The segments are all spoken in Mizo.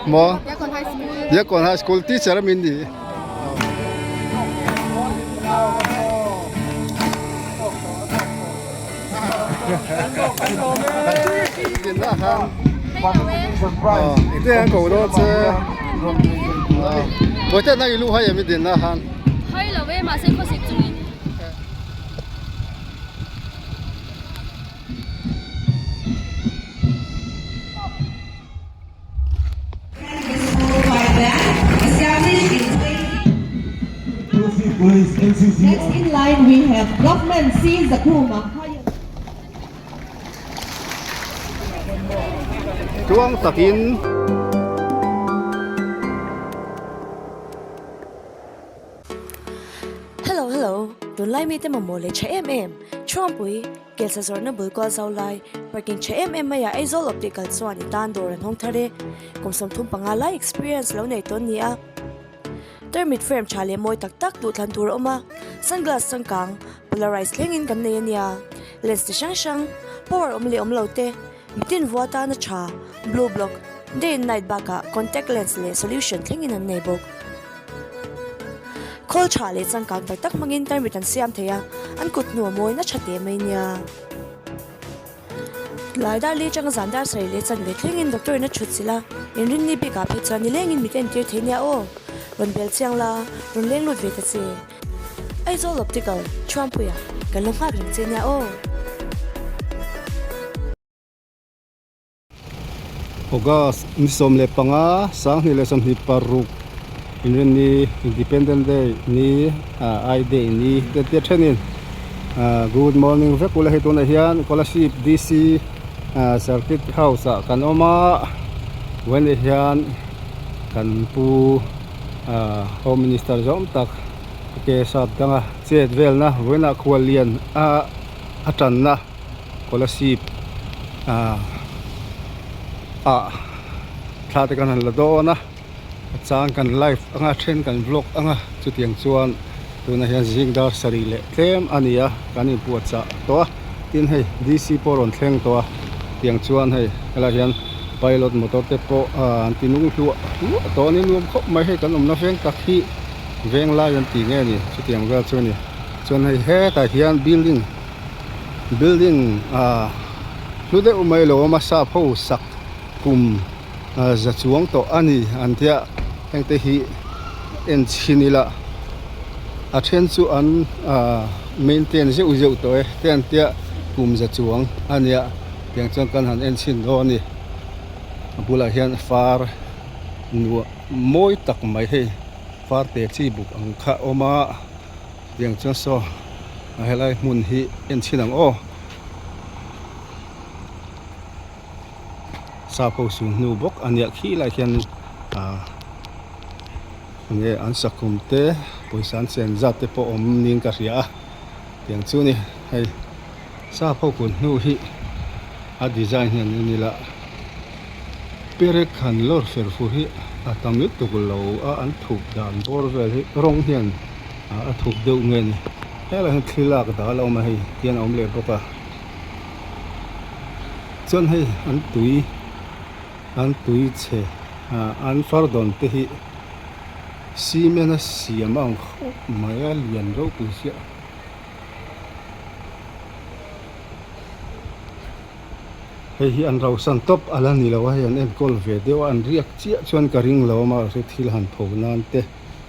Maw? Diakkawn High School teacher a min ni. Next in line we have Government C Zakhuma. Tluang takin. Hello hello, tunlai mite mamawh leh tha em em, Thuampui, Kelsa zawrhna bul kual zau lai, parking tha em em maiah Aizawl Optical chuan i tan dawr an hawng thar e. Kum 35 lai experience lo nei tawn ni a. Tarmit frame tha leh mawi tak tak duhthlan tur a awm a, sunglass changkang, polarized thlengin kan nei a nia. Lens ti hrang hrang, power awm leh awm lo te, mitin vua tana tha, blue block, day and night bakah contact lens leh solution thlengin an nei bawk. Khawl tha leh changkang tak tak hmangin tarmit an siam thei a, an kut hnu a mawi na tha teh mai nia. Lai dar li atanga zan dar sarih leh chanve thlengin doctor in a thut chilh a, inrinni bikah phei chuan nilengin mit entir thei nia aw. Rawn bel chiang la, rawn leng lut ve ta che. Aizawl Optical, Thuampuia, kan lo nghak reng che nia aw. August ni 15 2026 inrinni Independent Day ni I Day ni te te thenin good morning vek ula hei tunah hian Kolasib DC Circuit House ah kan awm a vawiinah hian kan pu Home Minister zawm tak ke sap danga chet velna vawiinah khuallian a tanna. Kolasib ah ah thla te kan han la dawn a a chang kan live anga then kan vlog anga chutiang chuan tunah hian zing dar sarih leh tlem a ni a kan inpuahchah tawh a tin hei D_C pawh a rawn thleng tawh a tiang chuan hei helaiah hian pilot motor te pawh ah an ti nung hluah hluah tawh a ni nuam khawp mai hei kan awmna veng tak hi veng lai an tih nge ni chutiang vel chu a ni chuan hei hetah hian building. Building ah hlu deuh mai lo awm a sap ho sak kum za chuang tawh a ni an tia heng te hi en chhin ila a then chu an ah maintain zeuh zeuh tawh e te an tia kum za chuang a nia tiang chuan kan han en chhin dawn a ni a bulah hian far nuah mawi tak mai hei far te chi buk ang kha a awm a. Tiang chuan saw a helai hmun hi en chhin ang aw. Sap ho sun hnu bawk a nia khi lai khian ah enge an sakhum te pawisa an chen zat te pawh awm niin ka hria a tiang chu ni hei sap ho kun hnu hi a design hian en ila perek han lawr fer fur hi a tam lutuk lo a an thup dan bawr vel hi rawng hian. A thuk deuh nge ni helai hian thli lak dal a awm a hei tian a awm leh bawk a chuan hei an tui an tui chhe ah an far dawn te hi cement a siam a ang khawp mai a lian ropui chiah. Hei hi an rausan tawp a la ni lo a hei an enkawl ve deuh a an riak chiah chuan ka ring lo a mahse thil han pho nan te.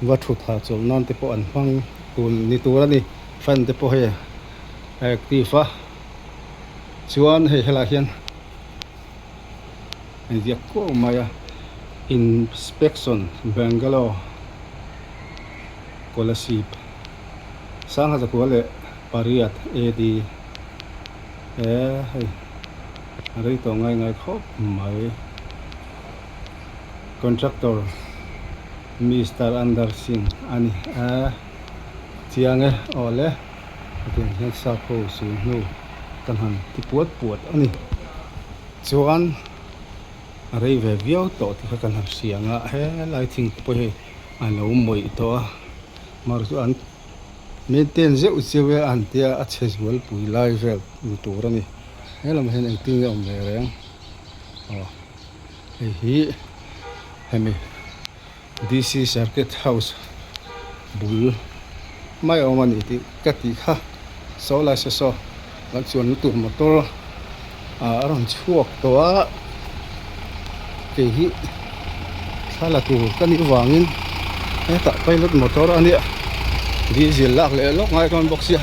Va thut ha chawlh nan te pawh an hmang tun ni tur a ni fan te pawh hei a active a chuan hei helaiah hian inziak kuau mai a inspection Bangalore Kolasib sangha zakua leh pariat A_D he hei a rei tawh ngai ngai khawp mai. Contractor Mister Andersing a ni a chiang e aw le hetiang hian sap ho sul hnu kan han ti puat puat a ni chuan a rei ve viau tawh tih kha kan han hria ang a helai thing te pawh hi a lo mawih tawh a mar chu an maintain zeuh zeuh e a han tia a chhe zual pui lai vel ni tur a ni helamah hian engtin nge awm ve reng aw. Hei hi Hemi DC Circuit House bul mai a awm a ni tih ka tih kha saw lai se saw kan chuanna tur motor ah a rawn chhuak tawh a kei hi thla la tur ka nih vangin hetah pilot motor a nia diesel lak leh lawk ngai dawn bawk sia.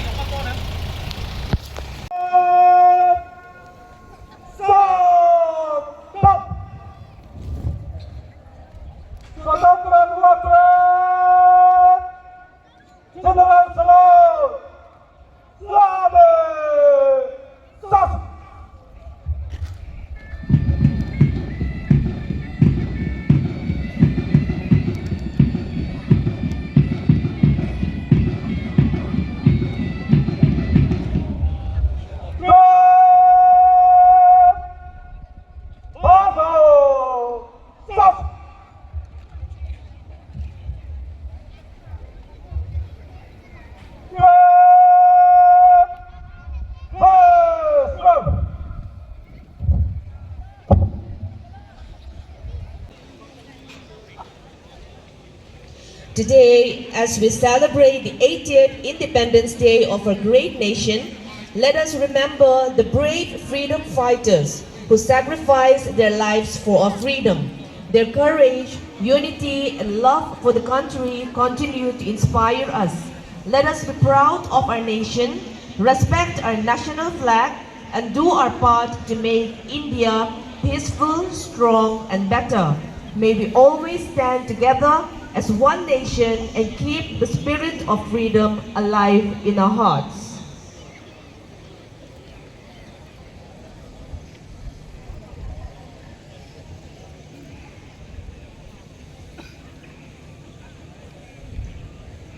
Today, as we celebrate the 80th Independence Day of our great nation, let us remember the brave freedom fighters who sacrificed their lives for our freedom. Their courage, unity, and love for the country continue to inspire us. Let us be proud of our nation, respect our national flag, and do our part to make India peaceful, strong, and better. May we always stand together as one nation and keep the spirit of freedom alive in our hearts.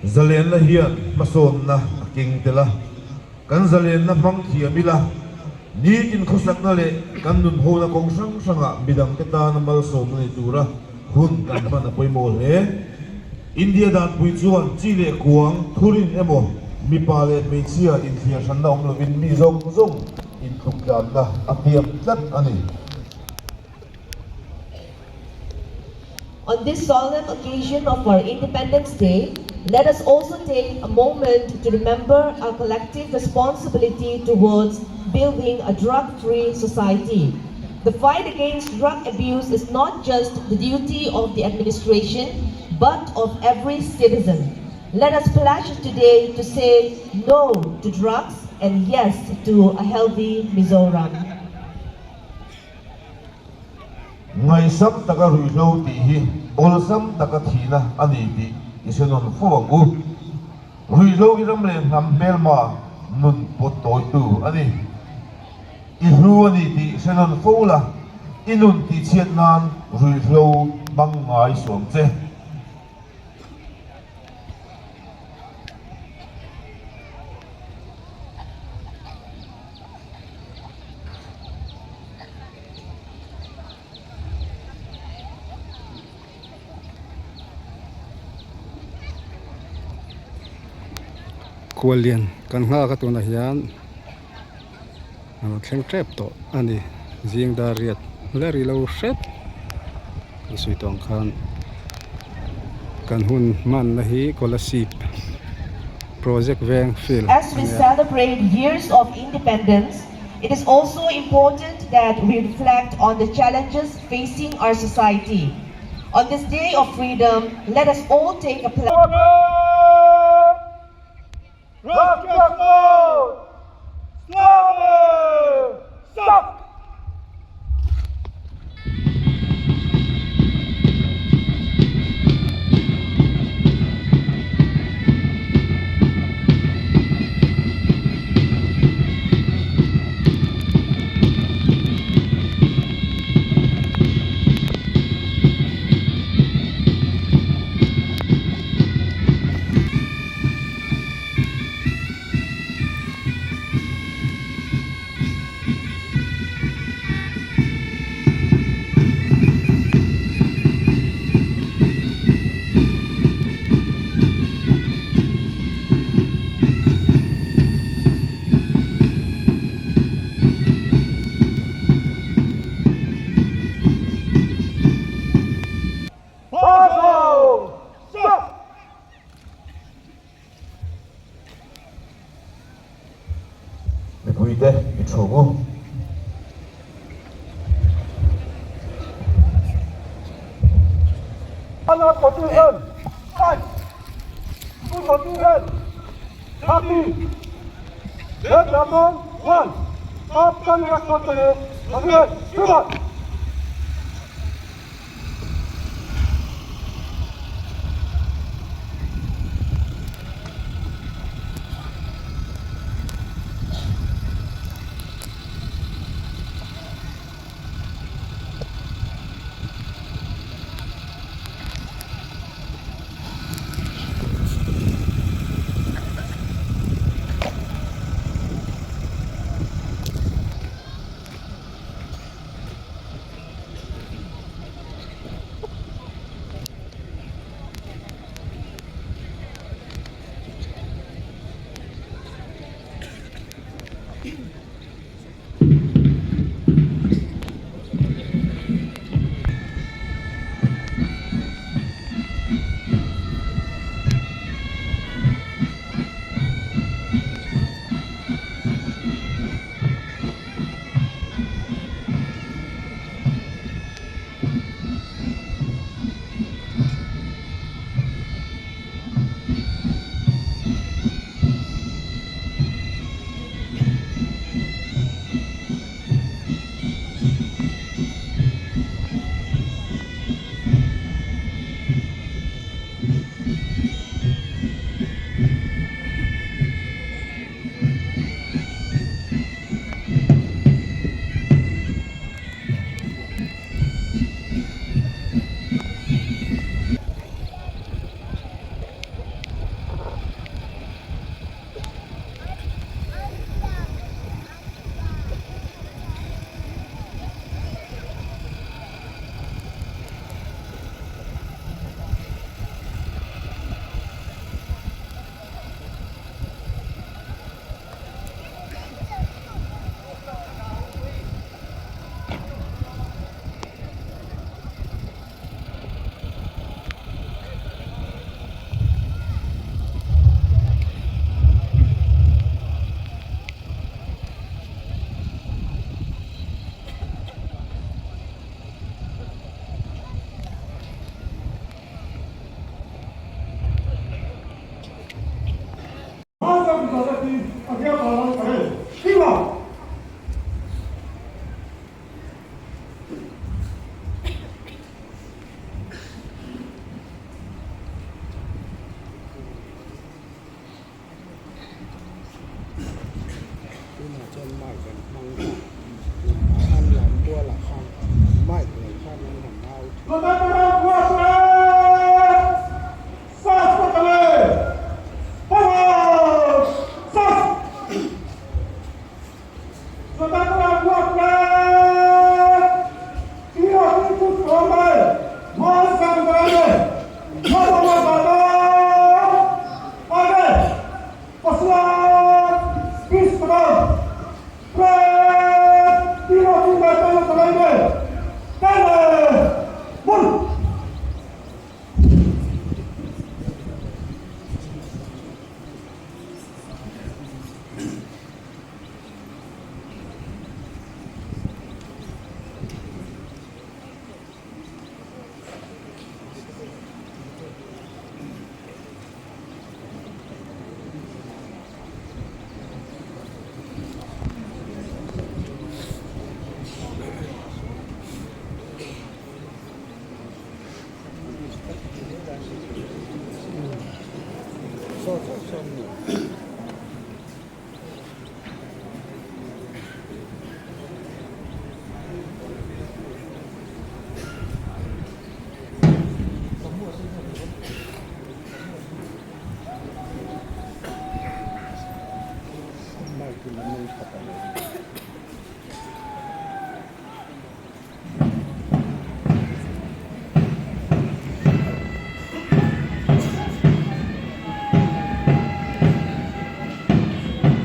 Zalenna hian hmasawnna a keng tel a, kan zalenna hmang thiam ila, nitin khawsakna leh kan nunhona kawng hrang hrangah midangte tana malsawmna ni tura hun kan hman a pawimawh hle. India danpui chuan chi leh kuang, thurin emaw, mipa leh hmeichhia inthliar hranna awm lovin mi zawng zawng intluktlânna a hniam tlat a ni. On this solemn occasion of our Independence Day, let us also take a moment to remember our collective responsibility towards building a drug-free society. The fight against drug abuse is not just the duty of the administration, but of every citizen. Let us pledge today to say no to drugs and yes to a healthy Mizoram. Ngaihsam taka ruihhlo tih hi awlsam taka thihna a ni tih i hre nawn fo ang u. Ruihhlo hi ram leh hnam hmelma nun pawt tawitu a ni. I hlu a ni tih hre nawn fo la, i nun tihchhiat nan ruihhlo hmang ngai suam che. Khuallian kan nghak a tunah hian a lo thleng tep tawh a ni zing dar riat la ri lo hret kan sawi tawh ang khan kan hun hmanna hi Kolasib project veng field As a we ni a. celebrate years of independence, It is also important that we reflect on the challenges facing our society. On this day of freedom, let us all take a pledge. Tunah chuan mic an hmang ta an lam kualah khan mic nei khan an han au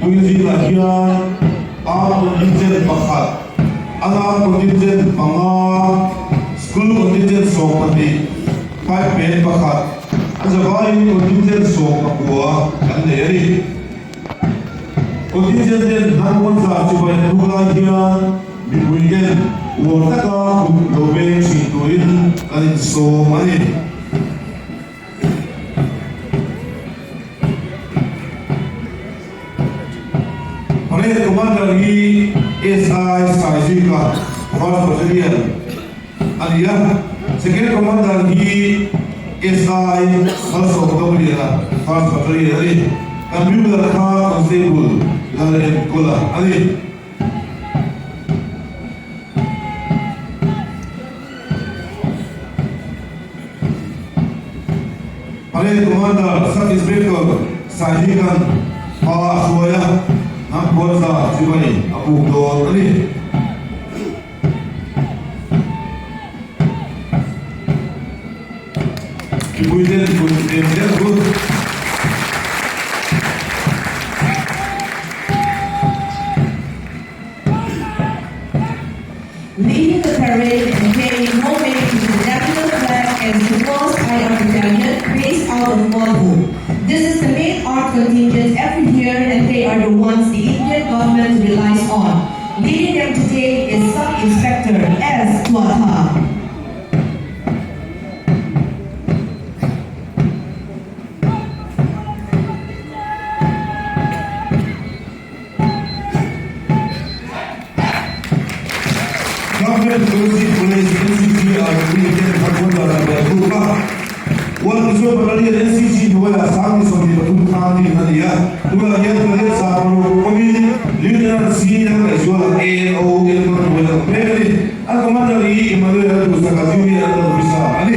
Tui zingah hian A contingent pakhat, Ana contingent panga, School contingent 12, Pipe band pakhat, a zavaiin contingent 19 kan nei a ni. Contingent ten hnam kawngzah chibai an hnuk lai hian mipui ten uar taka kut lo veng thin turin kan insawm a ni. Commander hi SI Saizika First Battalion a ni a, Second Commander hi SI Malsawmdawliana First Battalion a ni. Kan bugler kha Constable Lalenkawla a ni. Parade Commander Sub Inspector Saihikan hma a hruai a, hnam phuarza chibai a buk dawn a ni. Mipuiten kut em em chu. Leading the parade and paying homage to the national flag and the 1st IR Battalion based out of Molbuk. This is the main art contingent every year and they are the ones the Indian government relies on. Leading them today is Sub-Inspector S. Tuatha. Government Progressive College, NCC, ah degree ten khat hawn dan a bel buk a. World Mizo Battalion NCC hnuaiah 2023 khan din a ni a. Tunah hian Cadet 6 awmin Lieutenant C Lalngaihzuala ANO enkawl hnuai a awm mek a ni. An Commander hi Emmanuel Duhsaka Junior Under Officer a ni.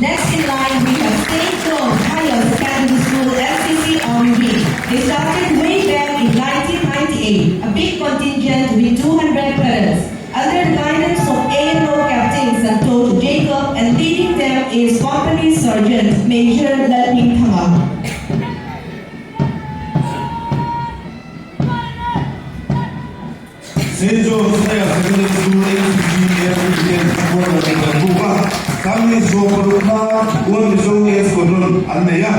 Next in line, we have St. John's Higher Secondary School, SCC Army Wing. They started way back in 1998, a big contingent with 200 cadets. Under the guidance of ANO Captain Santosh Jacob and leading them is Company Sergeant Major Lalping Thanga. Saint John's Higher Secondary School NCC Air Force hian thla kual an buk a, 2016 kha World Mizo Air Squadron an nei a.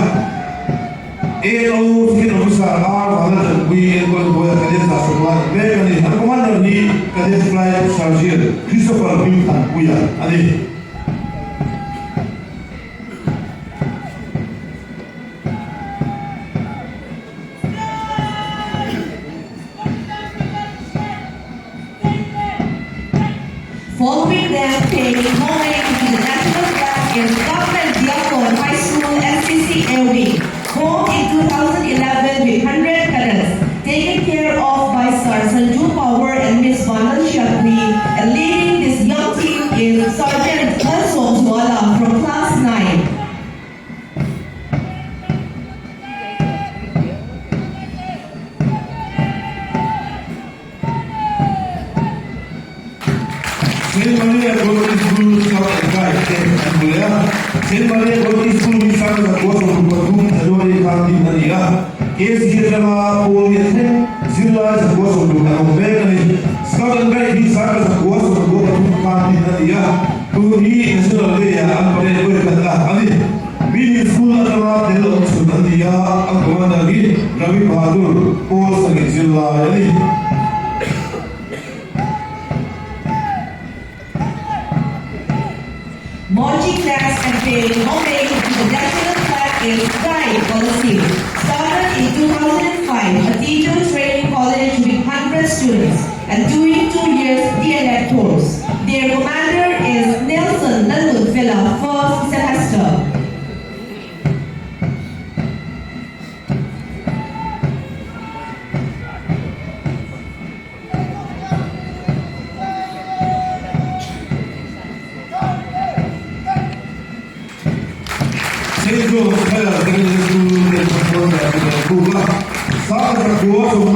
ANO Second Officer R Vanlaltanpui enkawl hnuaia Cadet 70 an mek a ni. An Commander hi Cadet Flight Sergeant Christopher Hmingthanpuia a ni. Following them paying homage to the national flag is Government Diakon High School NCC Air Wing, formed in 2011 with 100 cadets, taken care of by Sir Sanju Power and Miss Vanal Shakri, and leading this young team is Sergeant Mansom Zwala from Class 9. Saint Maria Goretti School Scout and Guide te an hmu leh a, Saint Maria Goretti School hi 1933 January khan din a ni a, KC atanga pawl nge thleng zirlai 160 an awm mek a ni. Scout and Guide hi 1993 khan din a ni a, tun hi National Day ah an parade vawi khatna a ni. Middle School atanga tel awm chhun an ni a, an commander hi Ravi Bahadur Paul Sangit zirlai a ni. Marching next and paying homage to the national flag is Guide Policy. Started in 2005, a teacher training college with 100 students and doing 2 years DLF course. Their commander is Nelson Lalunfela, first semester. Saint John's Higher Secondary School te thangkuan dah chu kan buk a, 1956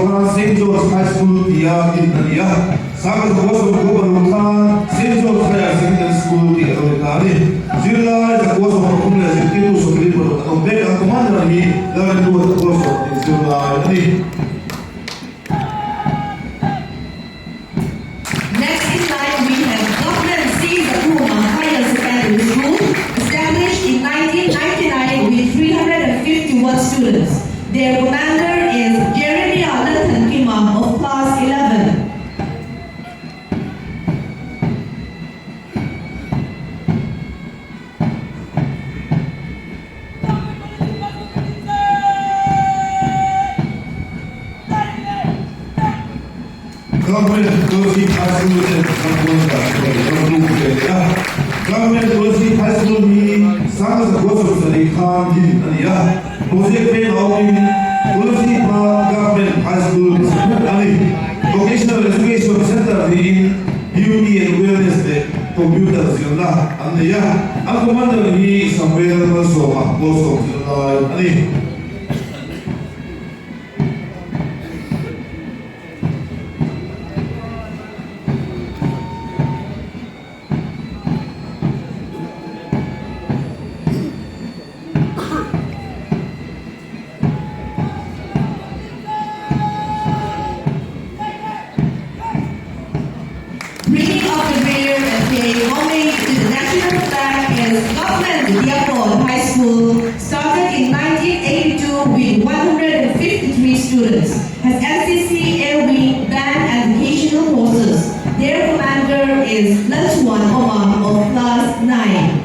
khan Saint John's High School tia din a ni a, 1996 khan Saint John's Higher Secondary School tih a lo ni ta a ni. Zirlai 130 leh zirtirtu 26 an awm vek a, Commander hi Lalrinruata Paulson tih zirlai a ni. Next in line we have Government C Zakhuma Higher Secondary School, established in 1999 with 351 students. Their commander is Jeremiah Lalthankima of class 11. Government Kolasib High School ten Rambuan dan chibai an rawn buk ve leh a. Government Kolasib High School hi 1970 khan din a ni a, project veng a awmin Kolasib-a Government High School hmasa ber a ni. Vocational Education Centre niin Beauty and Wellness leh Computer zirna an nei a, an Commander hi Samuel Malsawma Kawlsawm zirlai a ni. Bringing up the rear and paying homage to the national flag is Government Diakon High School, started in 1982 with 153 students, has NCC Air Wing, Band and Vocational courses. Their commander is Lalchuan Omar of Class 9.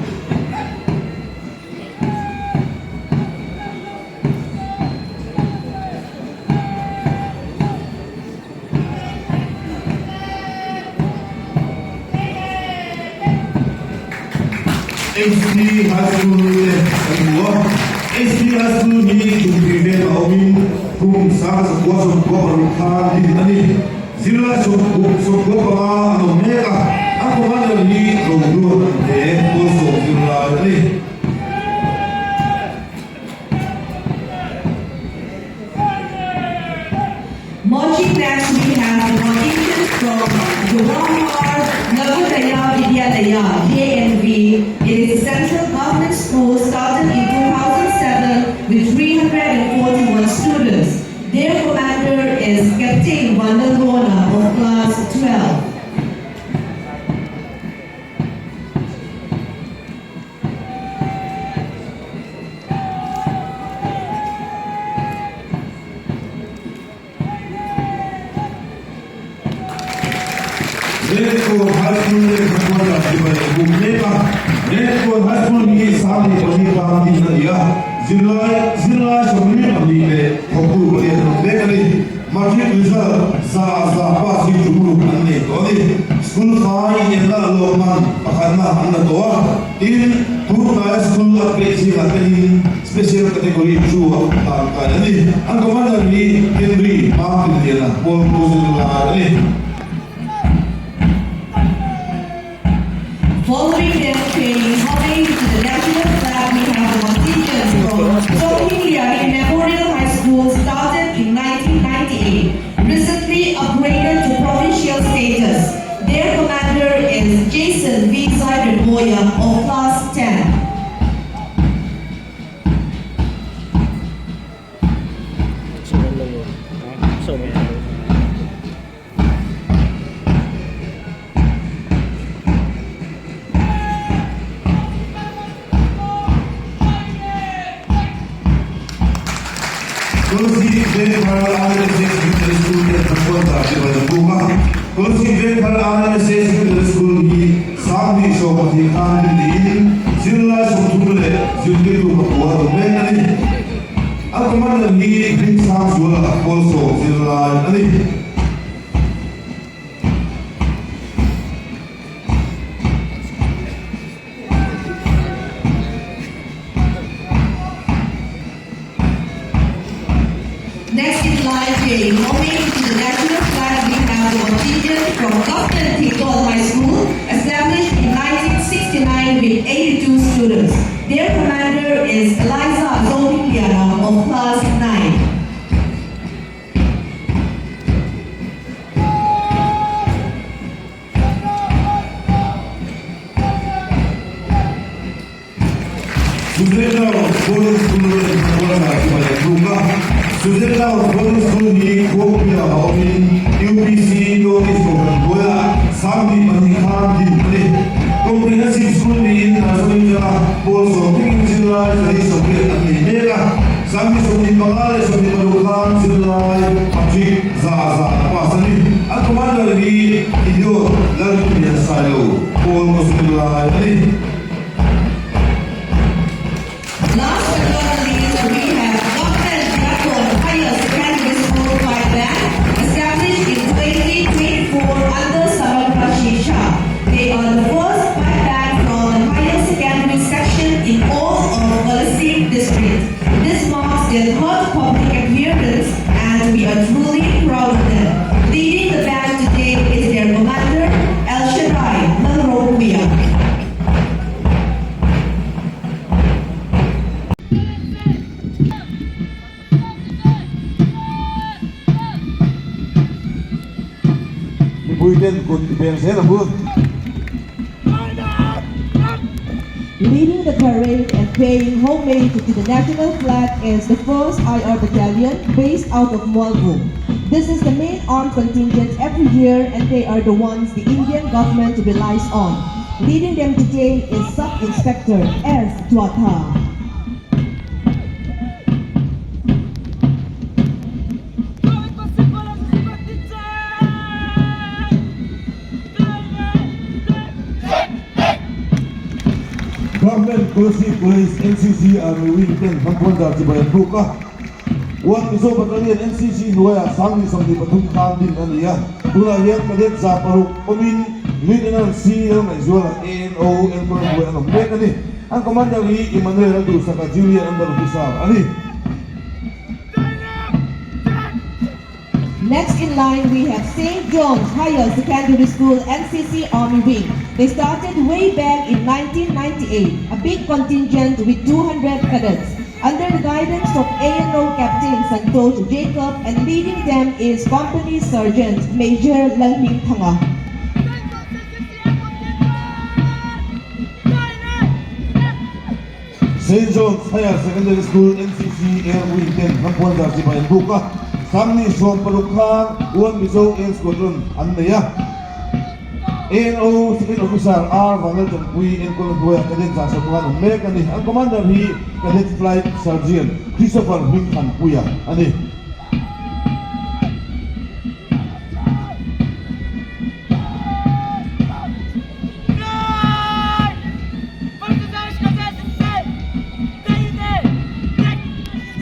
HP High School te kan hmu a, HP High School hi Tumpi veng a awmin kum 1996 khan din a ni. Zirlai 95 an awm mek a, an commander hi Rohluan an hle, Kawlsawm zirlai a ni. Marching next we have the contingent from Jawahar Navodaya Vidyalaya, JNV. It is a central government school started in 2007 with 341 students. Their commander is Captain Vanlalrona of class 12. Renkawn High School leh Khankawn ah chibai a bum mek a. Renkawn High School hi 22 tan din a ni a, zirlai zirlai 42 leh thawktu palian an awm mek a ni. Matric result 100% pass hi tumruk an nei tawh a ni. School fai inenna lawm man pakhatna an la tawh a, tin, tunhnaia school a peih zingah telin special category chu a tan kai a ni. An commander hi Henry Mangtinliana Paul Pu zirlai a ni. Following them paying homage to the national flag we have the contingent from Zohmingliani Memorial High School started in 1998, recently upgraded to provincial status. Their commander is Jason V. Zaiderboya of class 10. Tulsi Vengthar RSA Secondary School te Thangkuan dah chibai an buk a. Tulsi Vengthar RSA Secondary School hi 2020 khan din niin zirlai 30 leh zirtirtu pakua an awm mek a ni. An commander hi Hmingsangzuala Kawlsawm zirlai a ni. Next in line paying homage to the national flag we have the contingent from Government Tikol High School, established in 1969 with 82 students. Their commander is Eliza Zohmingliana of class 9. Suzanne Boarding School leh Hnathawhna chibai an buk a. Suzanne Boarding School hi Khuangpuia a awmin UPC North East Kohhran hnuaiah 22 khan din a ni. Comprehensive School niin nursery atanga pawl sawm thlengin zirlai 180 an nei mek a. 25 leh 26 khan zirlai matric 100% a pass a ni. An commander hi Idiot Lalrinlian Sailo pawl kaw zirlai a ni. Last but not least, we have Government Diakkawn Higher Secondary School Band, established in 2024 ten kut i beng zel ang u. Leading the parade and paying homage to the national flag is the 1st IR Battalion based out of Mualvum. This is the main armed contingent every year and they are the ones the Indian government relies on. Leading them today is Sub-Inspector S. Tuatha. Government Kolasib College NCC Army Wing ten hmangkuan dar chibai an buk a, One Mizo Battalion NCC hnuaiah 2023 khan din a ni a, tunah hian Cadet 600 awmin Lieutenant C Lalngaihzuala ANO enkawl hnuai an awm mek a ni. An Commander hi Emmanuel Lalduhsaka Junior Under Officer a ni. Next in line, we have St. John's Higher Secondary School NCC Army Wing. They started way back in 1998, a big contingent with 200 cadets. Under the guidance of ANO Captain Santosh Jacob and leading them is Company Sergeant Major Lalming Thanga. Saint John's Higher Secondary School NCC Air Wing ten Hlampuan dar chibai an buk a, 2016 khan One Mizo Air Squadron an nei a. ANO Second Officer R Vanlaltanpui enkawl hnuaiah Cadet 150 an awm mek a ni. An Commander hi Cadet Flight Sergeant Christopher Hmingthanpuia a ni.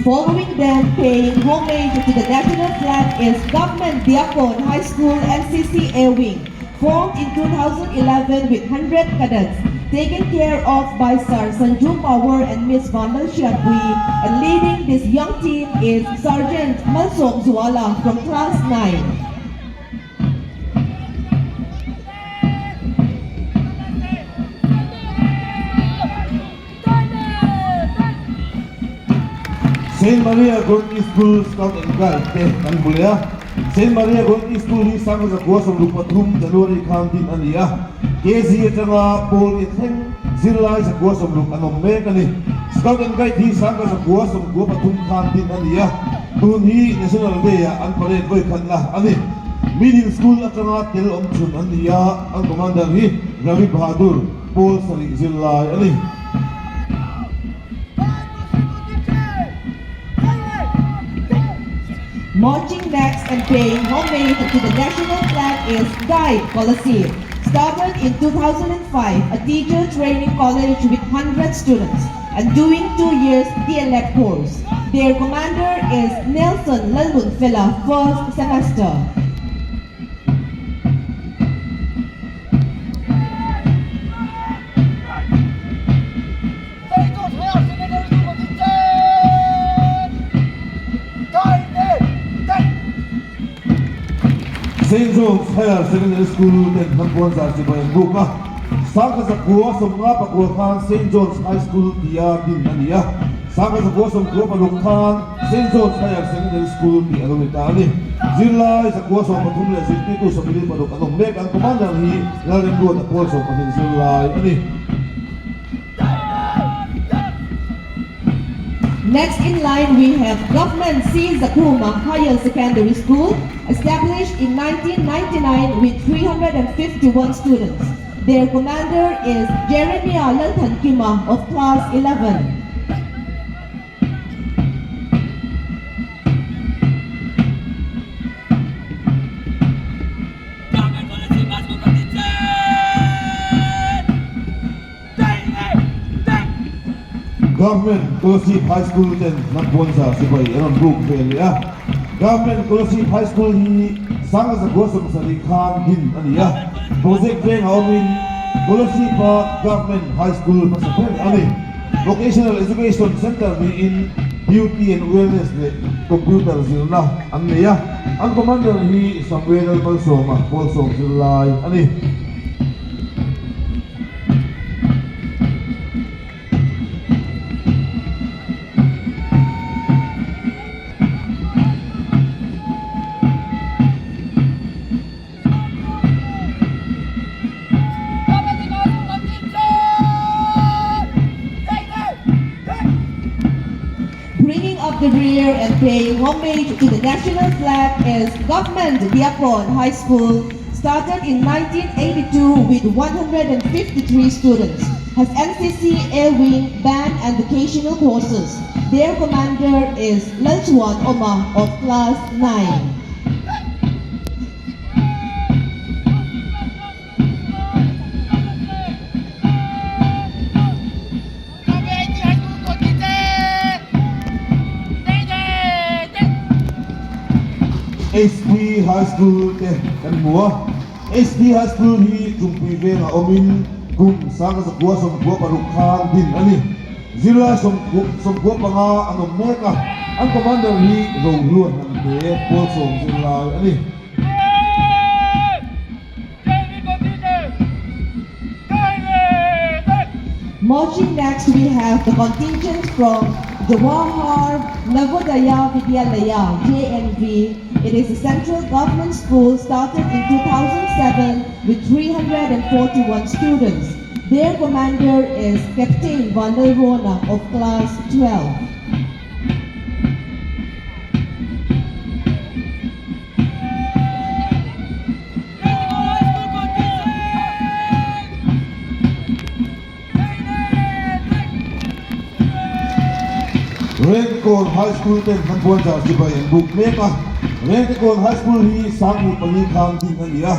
Following them, paying homage to the national flag is Government Diakon High School NCC Air Wing, formed in 2011 with 100 cadets, taken care of by Sir Sanju Power and Miss Vandal Shanpui, and leading this young team is Sergeant Malsom Zuala from Class 9. Saint Maria Gorky School Scout and Guide te kan hmu leh a, Saint Maria Gorky School hi 1993 January khan din a ni a, KG atanga pawl riat thleng zirlai 160 an awm mek a ni. Scout and Guide hi 1993 khan din a ni a, tun hi National Day ah an parade vawi khatna a ni. Middle School atanga tel awm chhun an ni a, an Commander hi Ravi Bahadur pawl sarih zirlai a ni. Marching next and paying homage to the national flag is Guide Kolasib. Started in 2005, a teacher training college with 100 students and doing 2 years DLED course. Their commander is Nelson Lalmunfela, first semester. Saint John's Higher Secondary School ten Hlampuan zar chibai an buk a, 1959 khan Saint John's High School tia din a ni a, 1996 khan Saint John's Higher Secondary School tih a lo ni ta a ni. Zirlai 113 leh zirtirtu 26 an awm mek, an commander hi Lalremruata pawl 12 zirlai a ni. Next in line we have Government C. Zakuma Higher Secondary School, established in 1999 with 351 students. Their commander is Jeremiah Lalthankima of Class 11. Government Kolasib High School ten Hnampuanza sipai an rawn buk ve leh a. Government Kolasib High School hi 1970 khan din a ni a. Project veng a awmin Kolasib-a Government High School hmasa ber a ni. Vocational Education Centre niin Beauty and Wellness leh Computer zirna an nei a. An Commander hi Samuel Lalmalsawma Pawlsawm zirlai a ni. up the rear and paying homage to the national flag is Government Diakon High School, started in 1982 with 153 students, has NCC Air Wing, Band and Vocational courses. Their commander is Lalchuan Oma of Class 9. HP High School te kan hmu a, HP High School hi Chungpui vengah awmin kum 1996 khan din a ni. Zirlai 95 an awm mek a, an commander hi Rohluan an hle, pawl sawm zirlai a ni. Marching next we have the contingent from Jawahar Navodaya Vidyalaya, JNV. It is a central government school started in 2007 with 341 students. Their commander is Captain Vandal Rona of Class 12. Rengkawn High School ten kan puan zar chibai an buk mek a, Rengkawn High School hi 2004 khan din a ni a,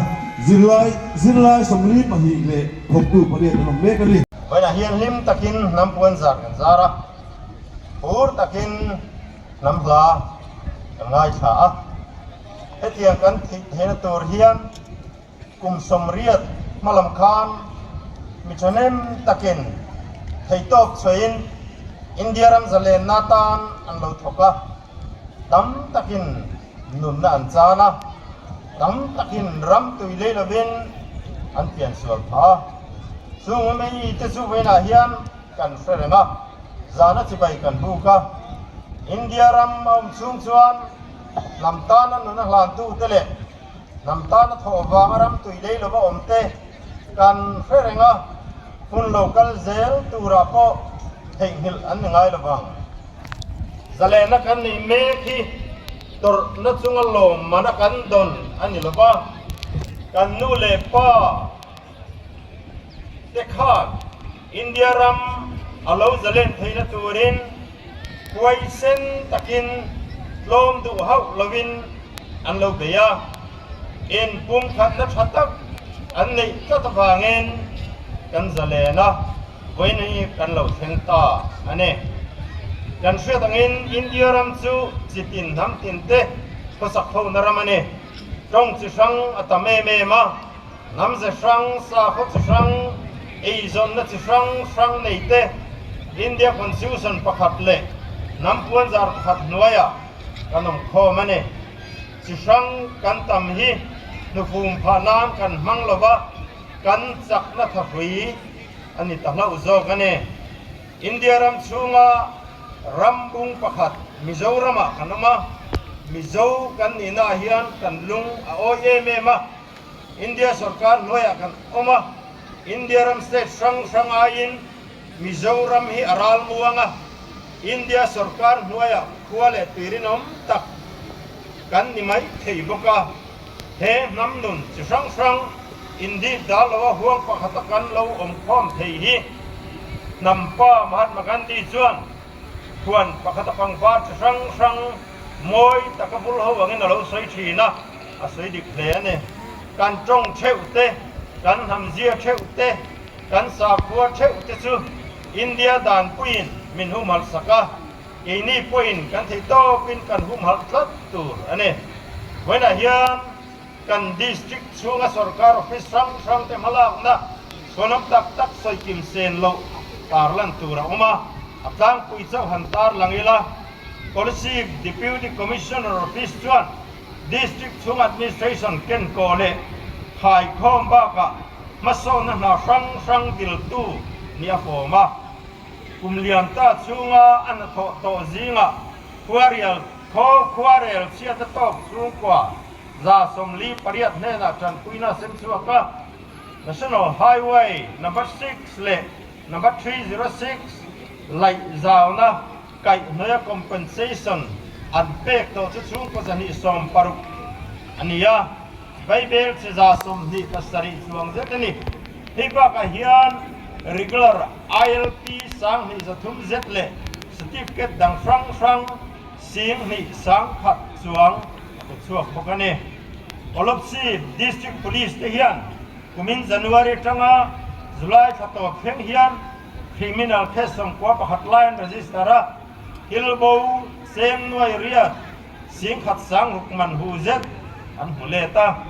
zirlai zirlai 42 leh thawktu pariat an awm mek a ni. Vawiinah hian hlim takin hnam puan zar kan zar a, phur takin hnam hla kan ngaithla a. Hetiang kan theih theihna tur hian kum 80 hmalam khan mi thahnem takin theihtawp chhuahin India ram zalenna atan an lo thawk a, tam takin nunna an chan a, tam takin ram tui lei lovin an piansual phah a. Chung mei te chu vawiinah hian kan hre reng a, zana chibai kan buk a, India ram a awm chhung chuan hnam tana nuna hlantute leh hnam tana thawh vanga ram tui lei lova awmte kan hre reng a, hun lo kal zel turah pawh theihnghilh an ni ngai lovang. Zalehna kan neih mek hi tawrhna chunga lawmmana kan dawn a ni lova, kan nu leh pa te khan India ram a lo zalen theihna turin huaisen takin tlawm duh hauh lovin an lo bei a, inpumkhatna tha tak an neih tlat avangin kan zalen a, vawiin hi kan lo thleng ta a ni. Kan hriat angin India ram chu chi tin hnam tin te khawsak hona ram a ni. Tawng chi hrang a tam em em a. Hnam ze hrang, sakhaw chi hrang, eizawnna chi hrang hrang nei te, India Constitution pakhat leh hnam puanzar pakhat hnuaiah kan awm khawm a ni. Chi hrang kan tam hi hnufum phah nan kan hmang lo va, kan chakna thahrui a ni ta hlauh zawk a ni. India ram chhunga rambung pakhat Mizoramah kan awm a, Mizo kan nihnaah hian kan lung a awi em em a. India sorkar hnuaiah kan awm a, India ram state hrang hrang aiin Mizoram hi a ral muang a, India sorkar hnuaiah khua leh tui rinawm tak kan ni mai thei bawk a, he hnam nun chi hrang hrang indip dal loa huang pakhata kan lo awm khawm thei hi hnampa Mahatma Gandhi chuan Huan pakhata pangpar chi hrang hrang mawi taka vul ho angin a lo sawi thin a, a sawi dik hle a ni. Kan tawng theuh te, kan hnamzia theuh te, kan sakhua theuh te chu India danpuiin min humhalh sak a, keini pawhin kan theih tawkin kan humhalh tlat tur a ni. Vawiinah hian kan district chhunga sorkar office hrang hrang te hmalakna chhuanawm tak tak sawi kim sen loh tarlan tur a awm a, a tlangpui chauh han tarlang ila, Policy Deputy Commissioner Office chuan District chhung Administration kenkaw leh khaikhawm bakah hmasawnna hna hrang hrang diltu nih a fawm a, kum lian ta chhunga a hnathawh tawh zingah khuarial khaw khuarel chhiat a tawk chhungkua 48 hnenah tanpuina a sem chhuak a, National Highway Number 6 leh Number 306 laih zauna. kaihhnawia compensation an pek tawh chu chhungkaw 260 a ni a, Vaibel chi 27 chuang zet a ni. Hei bakah hian regular ILP 2300 zet leh certificate dang hrang hrang 2100 chuang a pe chhuak bawk a ni. Olopsi District Police te hian kumin January atanga July thla tawp thleng hian Criminal case 91 lai an register a, thil bo cheng nuai riat 1600 man hu zet an hmu let a,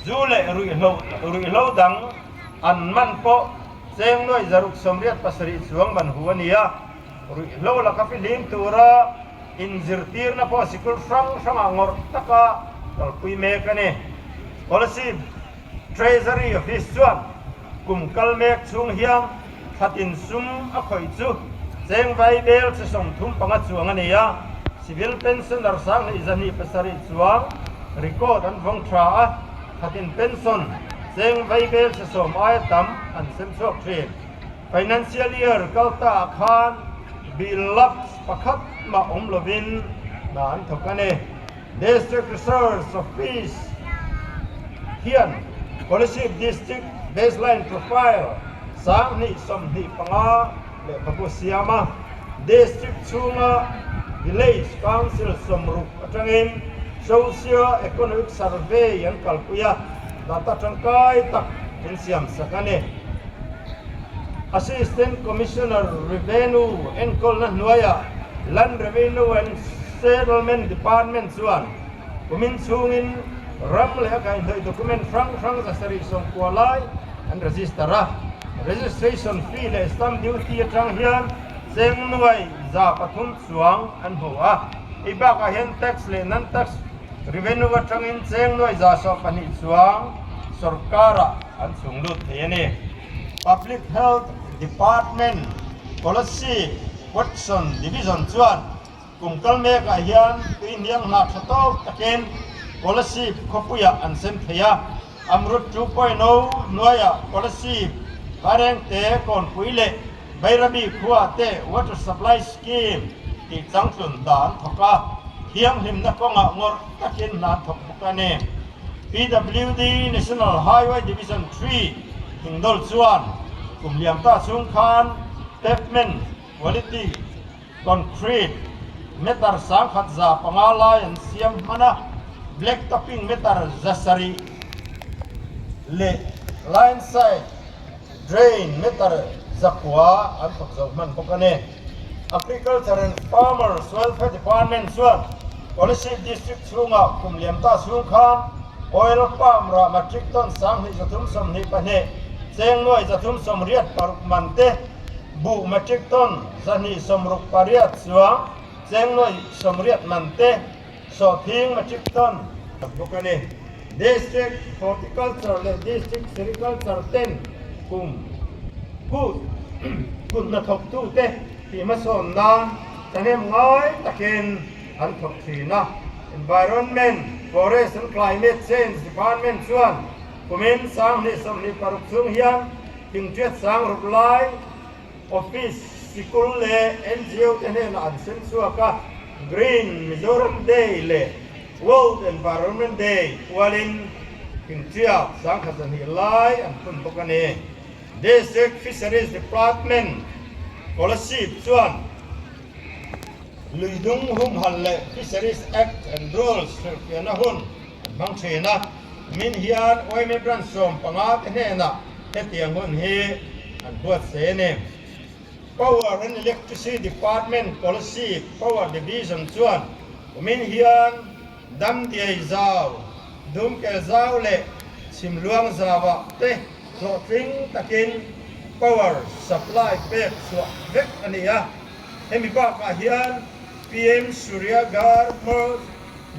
zu leh ruihhlo dang an man pawh cheng nuai 687 chuang man hu a ni a, ruihhlo laka fihlim tura inzirtirna pawh sikul hrang hrangah ngawrh taka kalpui mek a ni. Policy Treasury Office chuan kum kal mek chhung hian thlatin sum a khawih chu cheng vai bel chi 35 chuang a ni a, Civil Pensioner 2207 chuang record an vawng tha a, thlatin pension cheng vai bel chi 10 aia tam an sem chhuak thin. Financial Year kal ta ah khan bill lapse pakhat mah awm lovin hna an thawk a ni. District Research Office hian Kolasib District Baseline Profile 2025 lehkhabu siam a, District chhunga Village Council 60 atangin Socio-Economic Survey an kalpui a, data tangkai tak an siam sak a ni. Assistant Commissioner Revenue enkawlna hnuaiah Land Revenue and Settlement Department chuan kumin chhungin ram leh a kaihhnawih document hrang hrang 790 lai an register a. Registration fee leh stamp duty atang hian cheng nuai 300 chuang an hmu a. Hei bakah hian tax leh non-tax revenue atangin cheng nuai 120 chuang sorkarah an chhung lut thei a ni. Public Health Department Policy Question Division chuan kum kal mekah hian tui hniang hna tha tawk takin Kolasib khawpuiah an sem thei a, Amrut 2.0 hnuaiah Kolasib, Vairengte, Kawnpui leh Bairabi khua te Water Supply Scheme tih changtlun hna an thawk a, thianghlimna kawngah ngawrh takin hna an thawk bawk a ni. PWD National Highway Division 3 Thingdawl chuan kum liam ta chhung khan pavement quality concrete meter 1105 lai an siam hman a, black topping meter 700 leh line side drain meter 900 an thawk zo hman bawk a ni. Agriculture and Farmers Welfare Department chuan Kolasib District chhungah kum liam ta chhung khan oil palm rah metric ton 2322, cheng nuai 386 man te, buh metric ton 268 chuang, cheng nuai 80 man te, sawhthing metric ton bawk a ni. District Horticulture leh District Sericulture ten kum kut kut hnathawktute tih hmasawn nan thahnem ngai takin an thawk thin a. Environment, Forest and Climate Change Department chuan kumin 2026 chhung hian thingtiat 6000 lai Office, sikul leh NGO te hnenah an sem chhuak a, Green Mizoram Day leh World Environment Day pualin thingtiak 1200 lai an phun bawk a ni. District Fisheries Department, Kolasib chuan Luidung humhalh leh Fisheries Act and Rules hrilhfiahna hun an hmang thin a, min hian yma Branch 15 te hnenah hetiang hun hi an buatsaih a ni. Power and Electricity Department Kolasib Power Division chuan kumin hian Damdiai zau, Dumkel zau leh Chhimluang zauah te hlawhtling takin power supply pek chhuah vek a ni a. Hemi bakah hian PM Surya Ghar Muft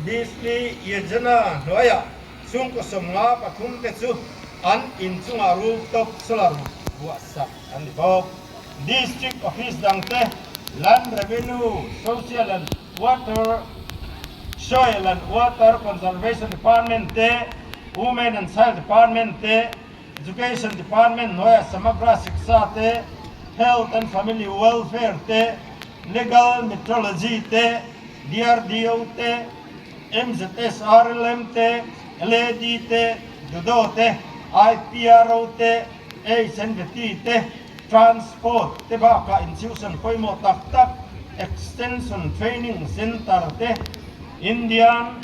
Bijli Yojana hnuaiah chhungkaw 53 te chu an inchungah rooftop solar buahsak an ni bawk. District Office dangte Land Revenue, Social and Water, Soil and Water Conservation Department te, Women and Child Department te, Education Department hnuaiah Samagra Shiksha te, Health and Family Welfare te, Legal Metrology te, DRDO te, MZSRLM te, LAD te, DUDO te, IPRO te, HNVT te, Transport te bakah institution pawimawh tak tak, Extension Training Centre te, Indian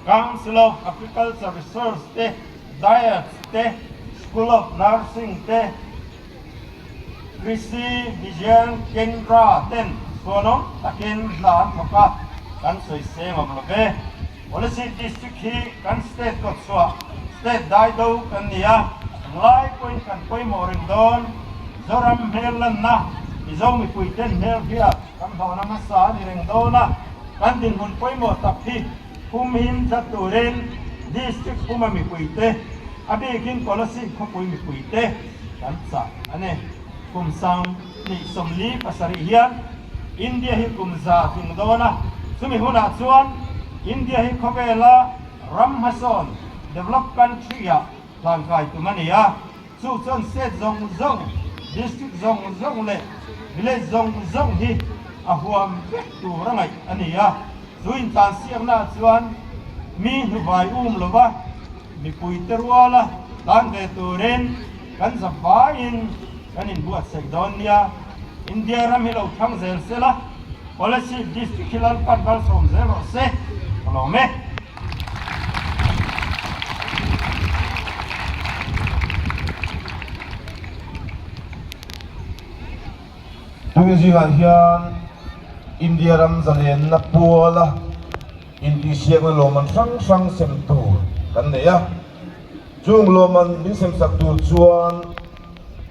Council of Agriculture Research te, DIETS te, School of Nursing te, Krishi Vigyan Kendra ten chhuanawm takin hna an thawk a, kan sawi seng awm lo ve. Kolasib District hi kan state kawtchhuah, state daido kan ni a, englai pawhin kan pawimawh reng dawn. Zoram hmel lanna, Mizo mipui ten hmel hriat kan hlawhna hmasa a ni reng dawn a, kan dinhmun pawimawh tak hi humhim tlat turin District puma mipuite, a bikin Kolasib khawpui mipuite kan chah a ni. Kum 2027 hian India hi kum za tling dawn a, chumi hunah chuan India hi khawvela ram hmasawn, developed country, ah hlankai tum a ni a, chu chuan state zawng zawng, district zawng zawng leh village zawng zawng hi a huam vek tur a ngaih a ni a, chu intlansiaknaah chuan mi hnuvai um lova mipuite ruala tlan ve turin kan zavaiin kan inbuatsaih dawn nia. India ram hi lo thlang zel se la, Kolasib District hi Lalpan malsawm zel rawh se, ka lawm e. Tuni zingah hian India ram zalenna puala intihsiakna lawmman hrang hrang sem tur kan nei a. Chung lawmman min semsak tur chuan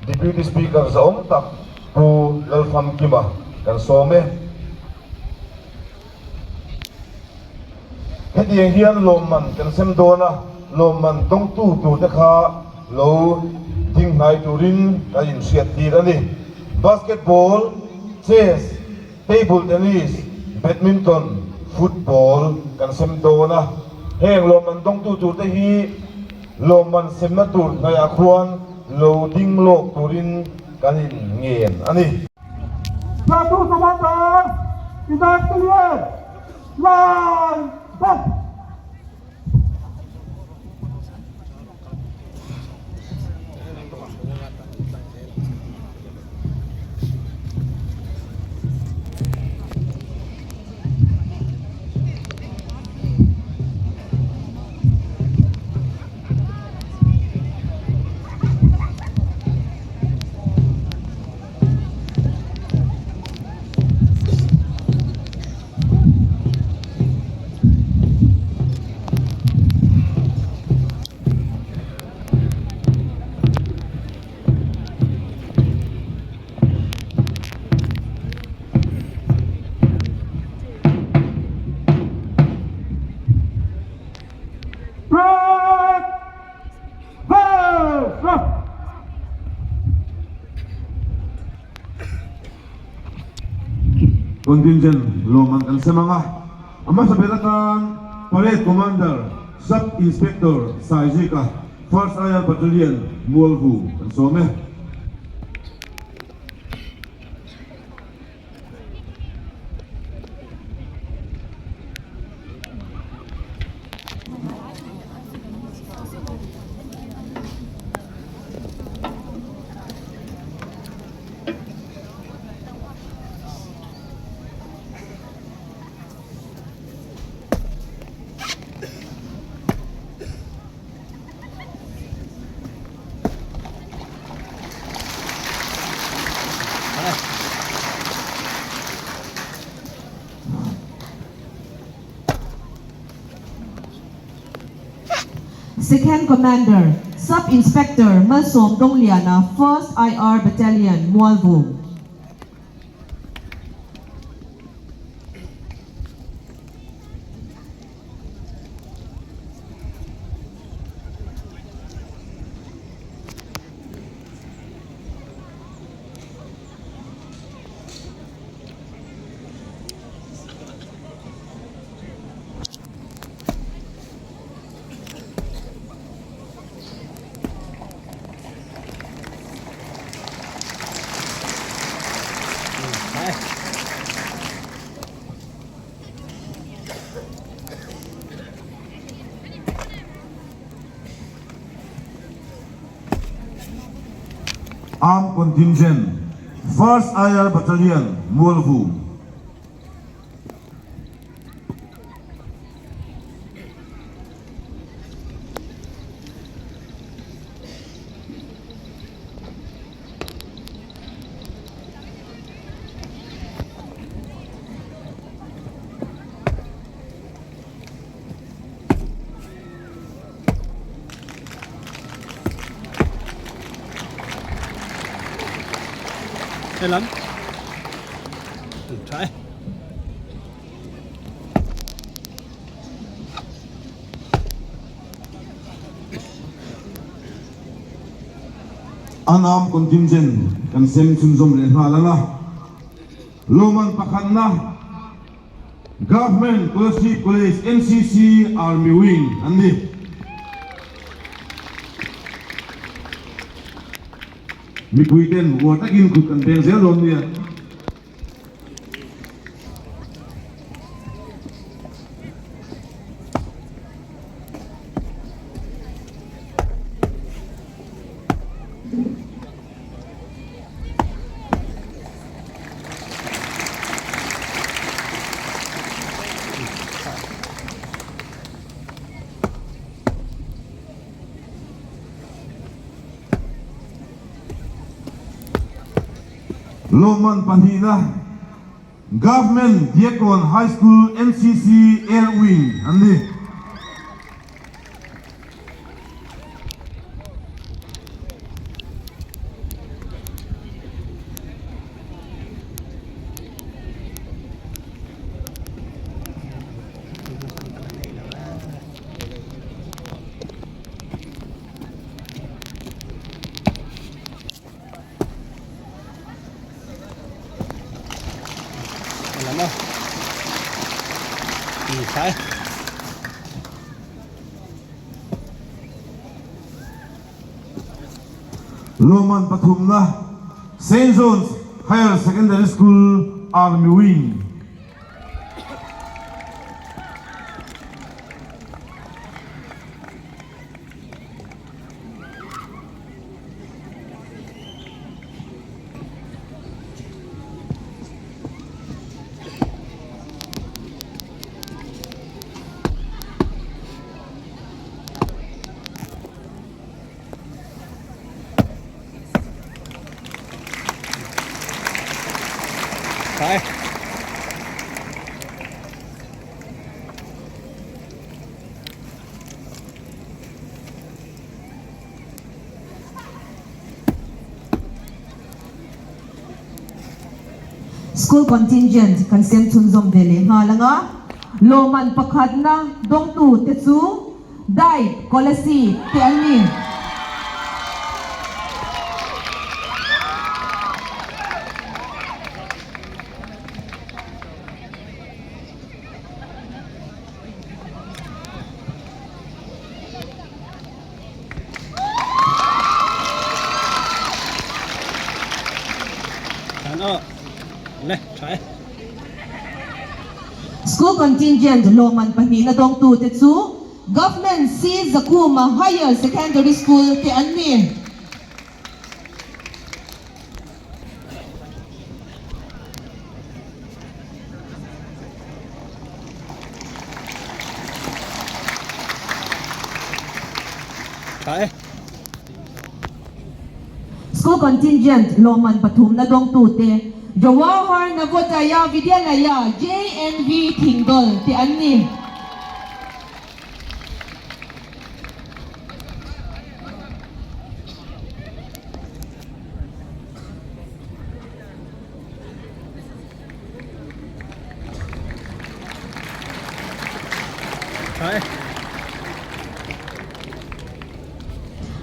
Deputy Speaker zahawm tak Pu Lalfamkima kan sawm e. Hetiang hian lawmman kan sem dawn a, lawmman dawngtu turte kha lo ding hnai turin kan inhriat tir a ni. Basketball, chess, table tennis, badminton, football kan sem dawn a. Heng lawmman dawngtu turte hi lawmman semna tur hnaihah khuan lo ding lawk turin kan inngen a ni. Platoon Commander Inspector Line Back. Contingent lawmman kan sem ang a, a hmasa ber atan Parade Commander Sub Inspector Saizika First IR Battalion Mualvu kan sawm e. Second Commander, Sub Inspector Malsawm Dongliana, 1st IR Battalion, Mualvum. Armed Contingent, First IR Battalion, Mualvu. Helam tha e. Unarmed contingent kan sem chhunzawm leh nghal ang a, lawmman pakhatna Government Kolasib College NCC Army Wing an ni. Mipui ten uar takin kut an peng zel dawn nia. Lawmman pahnihna Government Diakkawn High School NCC Air Wing an ni. Lawmman pathumna Saint John's Higher Secondary School Army Wing. School contingent kan sem chhunzawm ve leh nghal ang a, lawmman pakhatna dawngtu te chu Dai Kolasi te an ni. School contingent lawmman pahnihna dawngtute chu Government C Zakhuma Higher Secondary School te an ni. School contingent lawmman pathumna dawngtute Jawahar Navodaya Vidyalaya, JNV, Thingdawl te an ni.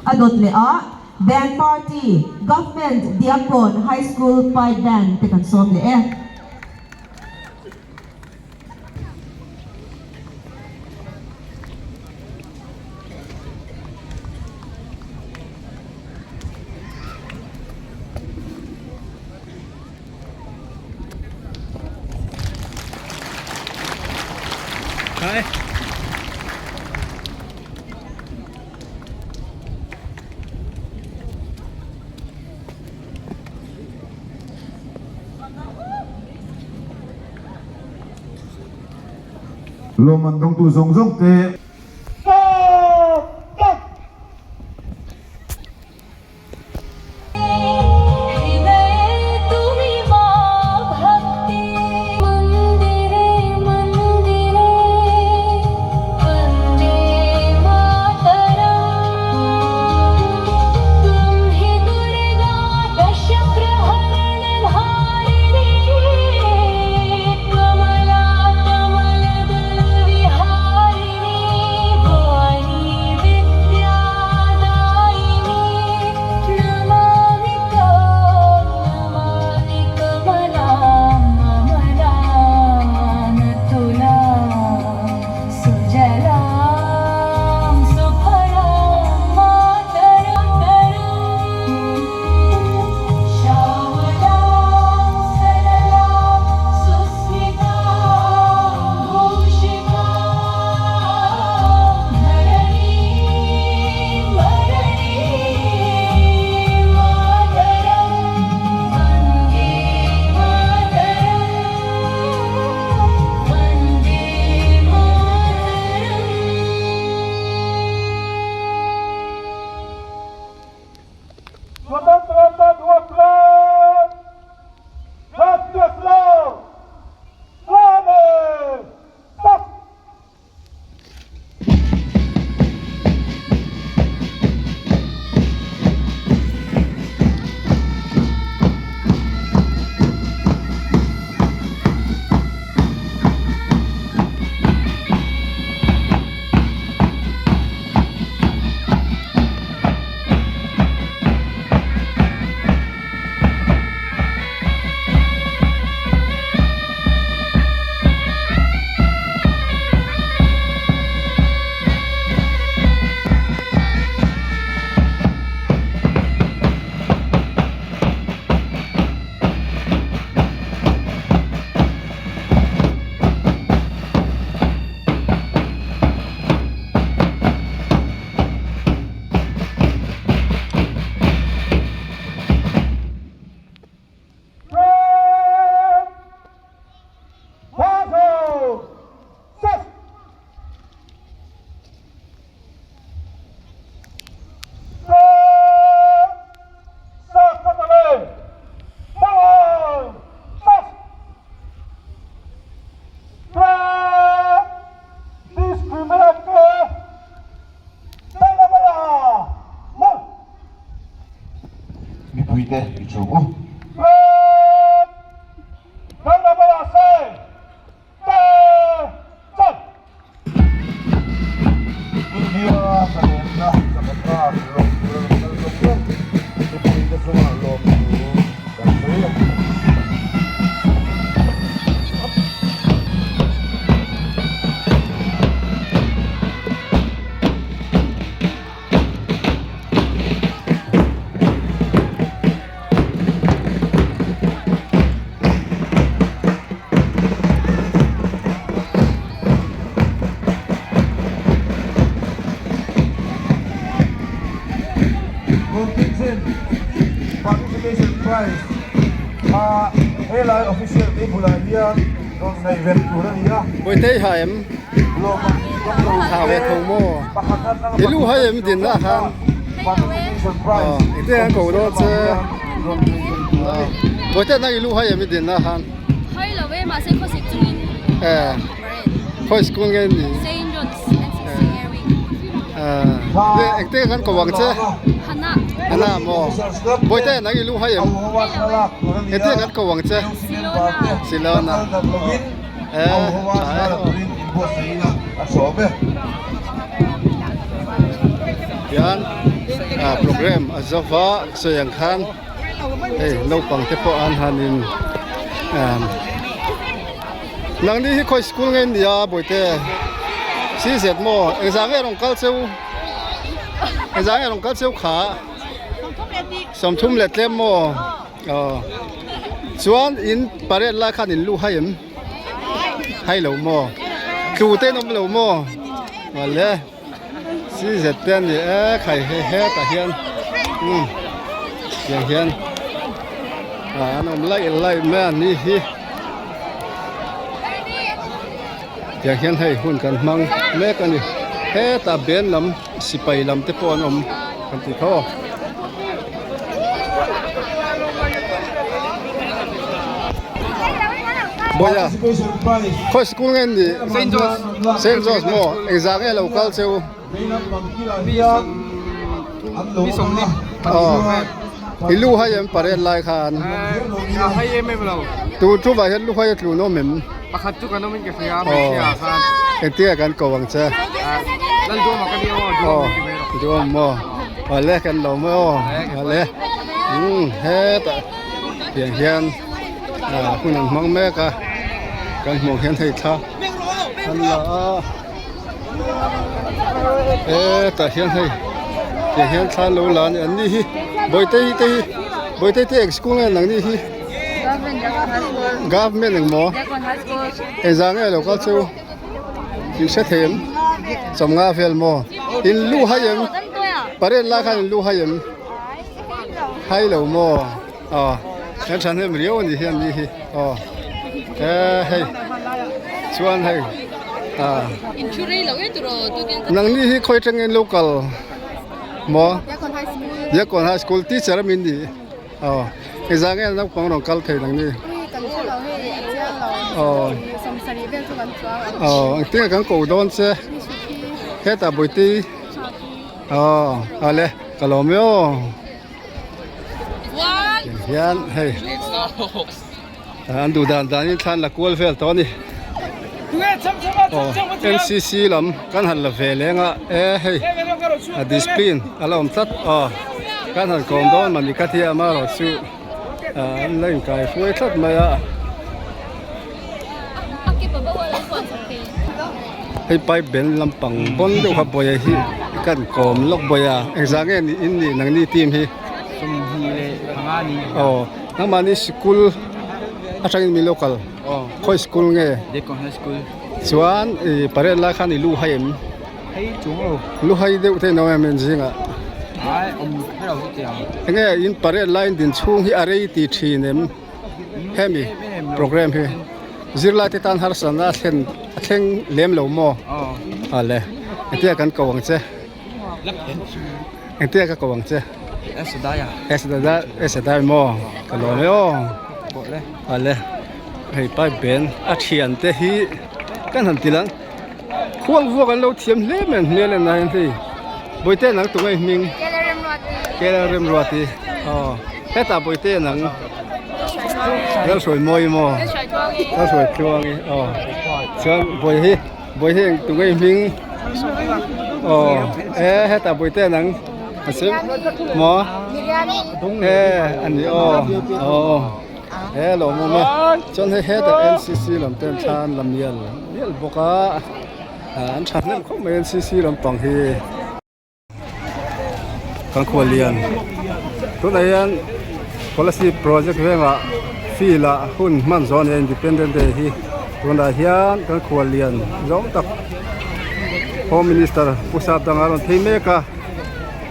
A dawt leh a, Band Party, Government Diakkawn High School Pipe Band te kan sawm leh e. Lawmman dawngtu zawng zawng te. Mipuite i chhung u. India zalenna zakata lawm tur a rawn kal zawk zawk. Mipuite chungah lawm thu kan sawi a. Contingent Participation Prize a helai official te bulah hian rawn ngaihven tur a ni a. Bawitei ha em? Ha ve tho maw? I lu hai em din ah khan? Aw engtin an ko dawn che? Bawitei nang i lu hai em i din ah khan? Hai lo e mahse khawsik chungin Eh khawi school nge ni? Saint John's NCC Air Wing. Eh engtin an ko ang che? Hana. Hana maw? Bawitei nang i lu hai em? Engtin an ko ang che? Silona. Silona. Hian ah program a zo va sawi ang khan hei naupang te pawh an han in ah nangni hi khawi school nge nia bawihte si zet maw engzah nge rawn kal cheu engzah nge rawn kal cheu kha sawmthum leh tlem maw. Aw chuan in parade lai khan in luh hai em hai lo maw tlu te an awm lo maw awle si zet te ani e khai hei hetah hian umm tiang hian ah an awm laih laih mai a ni hi. Tiang hian hei hun kan hmang mek a ni. Hetah ben lam sipai lam te pawh an awm kan tih kha aw. Bawiha khawi school nge ni? Saint John's. Saint John's maw? Engzah nge lo kal cheu? Aw i lu hai em parade lai khan? A hai em em lo. Tu tu vah hian lu hai a tlun awm em? Pakhat chu kan awm in ka hria hmeichhia khan. Engtin nge kan ko ang che? Lalduama ka nia aw Duhawm ti mai rawh. Duhawm maw? Awle kan lo mai aw. Awle umm hetah tiang hian hun an hmang mek a kan hmuh hian hei thla an la a. Hetah hian hei tiang hian thla lo la a ni an ni hi bawihte te hi bawihte te eng school nge nang ni hi government eng maw engzah nge lo kal chu in hre thei em chawmnga vel maw in lu hai em parade lai khan in lu hai em hai lo maw aw kan thahnem riau a ni hi an ni hi aw e hei chuan hei ah nangni hi khawi atangin lo kal maw Diakkawn high school teacher a min nih aw engzah nge naupang rawn kal thei nangni aw aw engtin nge kan ko dawn che hetah bawihte aw awle ka lawm e aw. Hian hei an duh dan danin thla an la kual vel tawh a ni aw N C C lam kan han la ve leng a e hei a discipline a la awm tlat aw kan han kawm dawn mah ni ka thiam a erawh chu an la inkai hruai tlat mai a hei pipe bel lampang bawn deuh kha bawih hi kan kawm lawk bawih a engzah nge ni in nih nangni team hi aw nangmahni sikul atangin min lo kal khawi sikul nge chuan ih parade lai khan i lu hai em lu hai deuh te in awm em in zingah enge in parade lai in din chhung hi a rei ti thin em. Hemi program hi zirlai te tan harsatna a thlen a thleng lem lo maw? Aw le engtia kan ko ang che engtia ka ko ang che Esadai Esadai maw ka lawm e aw aw le hei pipe band a thian te hi kan han ti lang khuang vuak an lo thiam hle mai an hmel en ah hian hei bawihte nang tunge hming Kela Remruati aw hetah bawihte nang Lalhruai mawi maw Lalhruai tluangi aw chuan bawihi bawihi eng tunge hming aw e hetah bawihte nang maw e ani aw aw. He lo awm a chuan hei hetah N C C lam te an thla an la mial mial bawk a an tha hnem khawp mai N C C lampang hi kan khuallian tunah hian Kolasib project vengah field ah hun hman zawh a ni a Independent Day hi tunah hian kan khuallian zawng tak Home Minister Pu Sapdanga a rawn phei mek a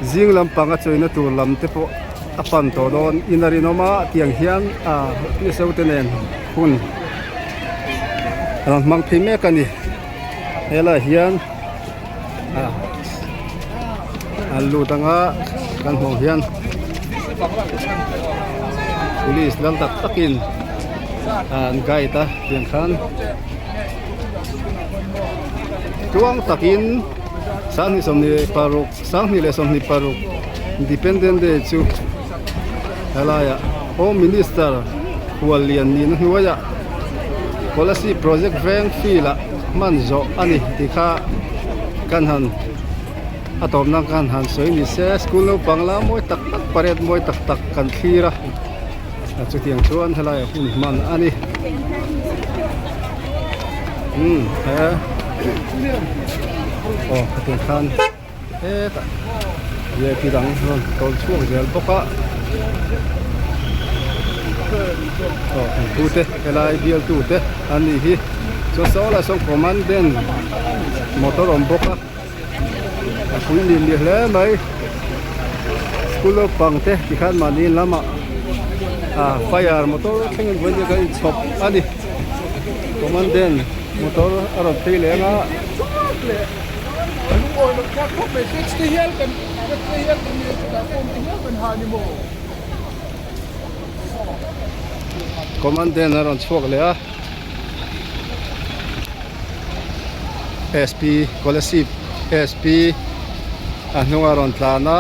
zing lampang a chawina tur lam te pawh. A pan tawh dawn in a rinawm a tiang hian ah mizo te nen hun an hmang phei mek a ni helaiah hian ah an lut anga kan hmuh hian police lal tak takin an guide a tiang khan tluang takin 26. 2026 Independence Day chu helaiah Home Minister Huallian nihna hnuaiah Kolasib Project veng field ah hman zawh a ni tih kha kan han a tawpna kan han sawi ni se school naupang la mawi tak tak parade mawi tak tak kan thlir a chutiang chuan helaiah hun hman a ni umm he aw hetiang khan. Hetah vip dang rawn tawn chhuak zel bawk a aw an pu te helai bial tu te an nih hi chuan saw lai sawn commandant motor awm bawk a a pui nih hmel hle mai school naupang te tikhan mahni lamah ah fire motor thleng in vawiin kan inchhawp a ni commandant. Motor a rawn phei leh ang a. Commandant a rawn chhuak leh a. SP Kolasib SP a hnung a rawn tlan a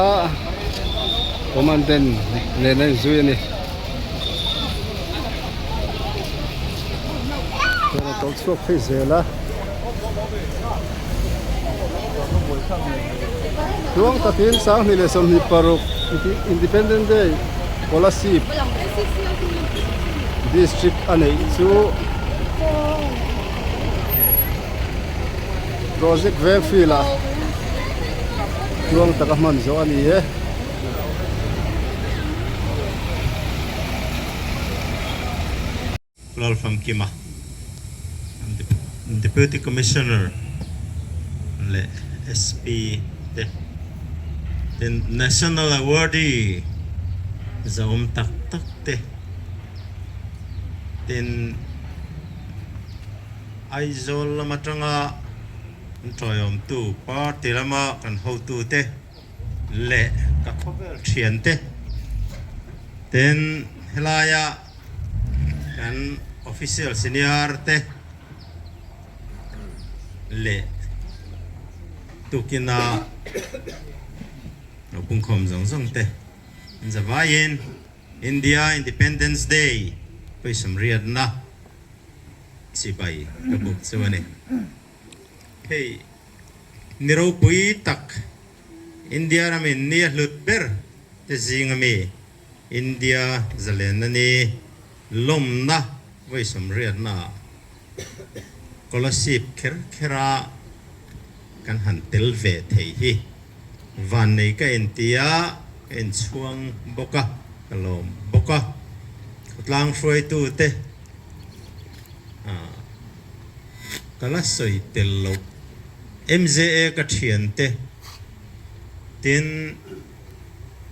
commandant nen a inzui a ni. Chuan a to chhuak phei zel a. Tluang takin 2026 Independence Day Kolasib District a neih chu Project Veng Field ah tluang taka hman zawh a ni e. Lalfamkima, Deputy Commissioner leh SP te ten National Awardee zahawm tak tak te ten Aizawl lam atanga an tawiawmtu party lama kan hotute leh ka khawvel thiante ten helaia kan official senior te leh tukina lo pungkhawm zawng zawng te an zavaiin India Independence Day pawisa riatna chibai ka buk chu a ni. Hei ni ropui tak India ramin ni a hlut ber te zinga mi India zalenna ni lawmna vawi sawmriatna ah Kolasib kher kher a kan han tel ve thei hi vannei ka inti a, ka inchhuang bawk a, ka lawm bawk a. Khawtlang hruaitu te ka la sawi tel loh MJA ka thiante tin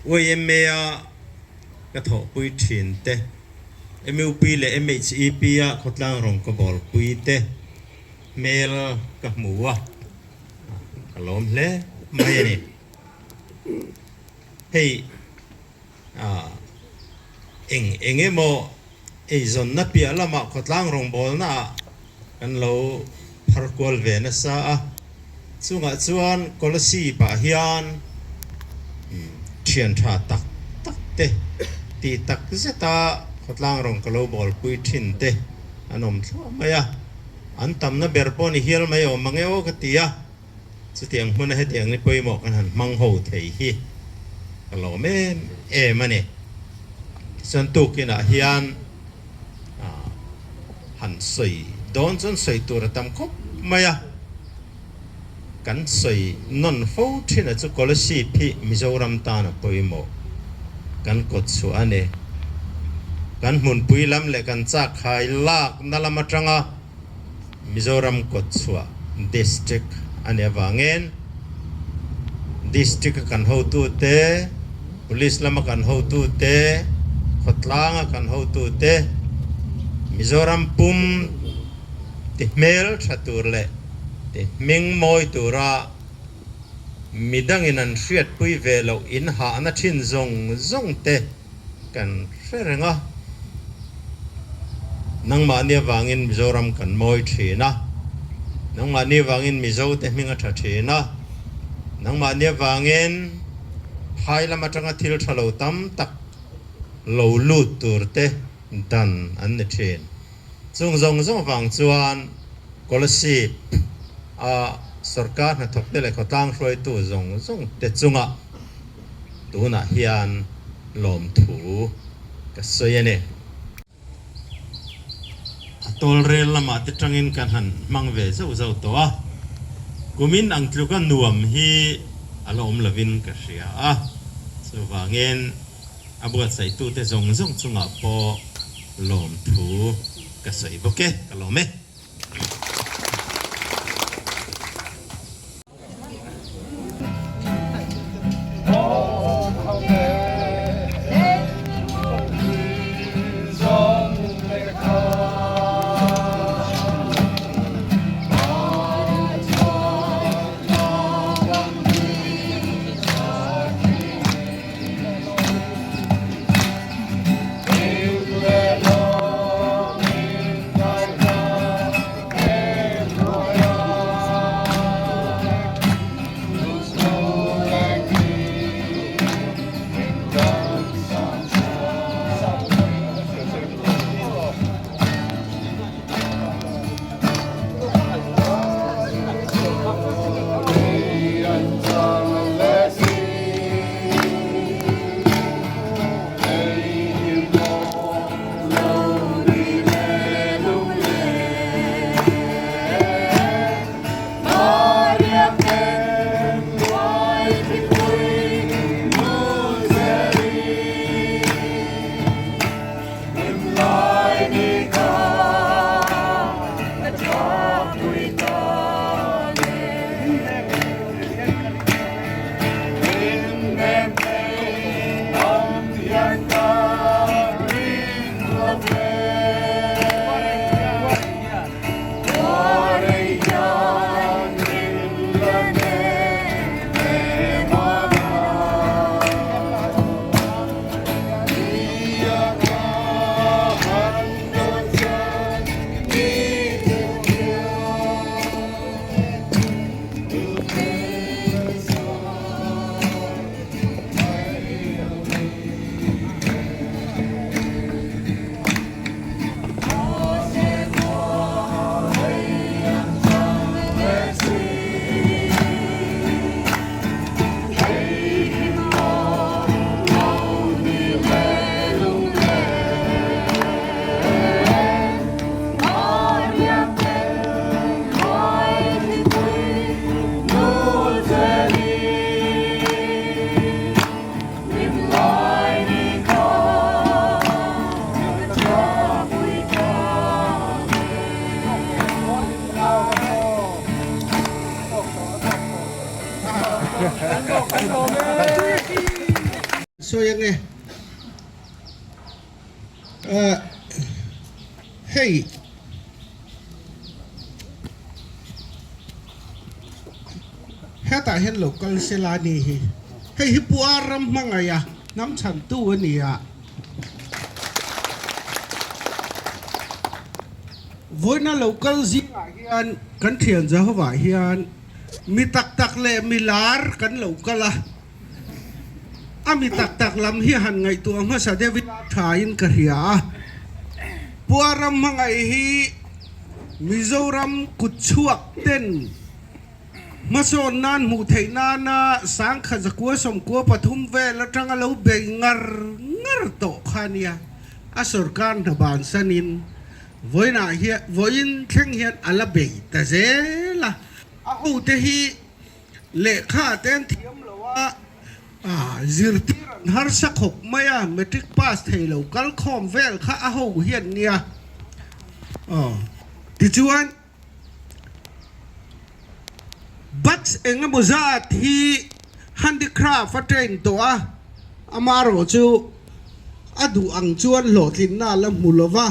YMA-a ka thawhpui thin te, MUP leh MHEP-a khawtlang rawn ka bawlpui te hmel ka hmu a, ka lawm hle mai a ni. Hei eng eng emaw eizawnna piah lamah khawtlang rawngbawlnaah kan lo phar kual ve nasa a, chungah chuan Kolasib ah hian thian tha tak tak te tih tak zeta khawtlang rawn ka lo bawlpui thin te an awm thluah mai a, an tamna ber pawh ni hial mai awm ang e aw ka ti a. Chutiang hmuna hetiang ni pawimawh kan han hmang ho thei hi ka lawm em em a ni. Tichuan tukinah hian han sawi dawn chuan sawi tur a tam khawp mai a, kan sawi nawn fo thin a chu Kolasib hi Mizoram tan a pawimawh kan kawt chhuah a ni. Kan hmunpui lam leh kan chakkhai lakna lam atanga Mizoram kawtchhuah District a nih avangin District a kan hotute, Police lama kan hotute, khawtlanga kan hotute Mizoram pum ti hmel tha tur leh ti hming mawi tura midangin an hriatpui ve loh inhahna thin zawng zawng te Kan hre reng a, nangmahni avangin Mizoram kan mawi thin a, nangmahni avangin Mizo te hming a tha thin a, nangmahni avangin phai lam atanga thil tha lo tam tak lo lut tur te dan an ni thin. Chung zawng zawng vang chuan Kolasib a sorkar hnathawk te leh khawtlang hruaitu zawng zawng te chungah Tunah hian lawmthu ka sawi a ni. A tawlrel lamah te tangin kan han hmang ve zauh zauh tawh a, kumin ang tluka nuam hi a la awm lovin ka hria a, chuvangin a buatsaihtute zawng zawng chungah pawh lawmthu ka sawi bawk e, ka lawm e. sawi ange. Ahh hei hetah hian lo kal sela a ni hi. Hei hi Pu Ar ram hmangaih a hnam chhantu a ni a. Vawiina lo kal zingah hian kan thian Jehovah hian mi tak tak leh mi lar kan lo kal a. A mi tak tak lam hi han ngaihtuah hmasa deuh ila thain ka hria a. Pua ram hmangaih hi Mizoram kut chhuak ten hmasawn nan hmuh theih nana sangkhat zakua sawmkua pathum vel atanga lo bei ngar ngar tawh kha nia. A sorkar hna bansanin vawiinah hian vawiin thleng hian a la bei ta zel a. A hote hi Lehkha te an thiam lo a, zirtir an harsa khawp mai a, matric pass thei lo kal khawm vel kha a ho hian nia. Aw tichuan batch eng emaw zat hi handicraft a train tawh a, amaherawh chu a duh ang chuan hlawhtlinna a la hmu lo va,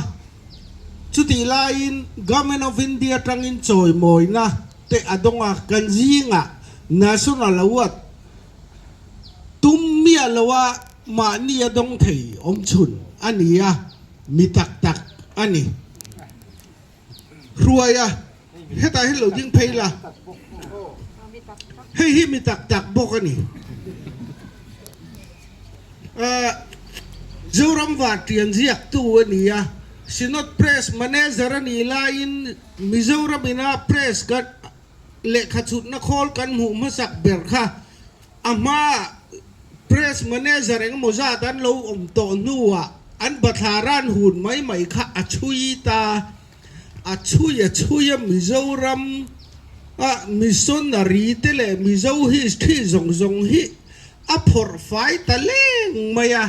chutih laiin Government of India atangin chawimawina te a dawng a, kan zingah National Award tum miah loa mahni a dawng thei awmchhun a ni a, mi tak tak a ni. Hruai a, hetah hian lo ding phei la, hei hi mi tak tak bawk a ni. Zoram Vartian ziaktu a ni a, Synod Press Manager a nih laiin Mizoram ina press kan lehkha chhutna khawl kan hmuh hmasak ber kha a hmaah press manager engemaw zat an lo awm tawh hnuah an bathlar an hun mai mai kha a chhui ta. A chhui a chhui a Mizoram a missionary te leh Mizo history zawng zawng hi a phawrh fai ta leng mai a.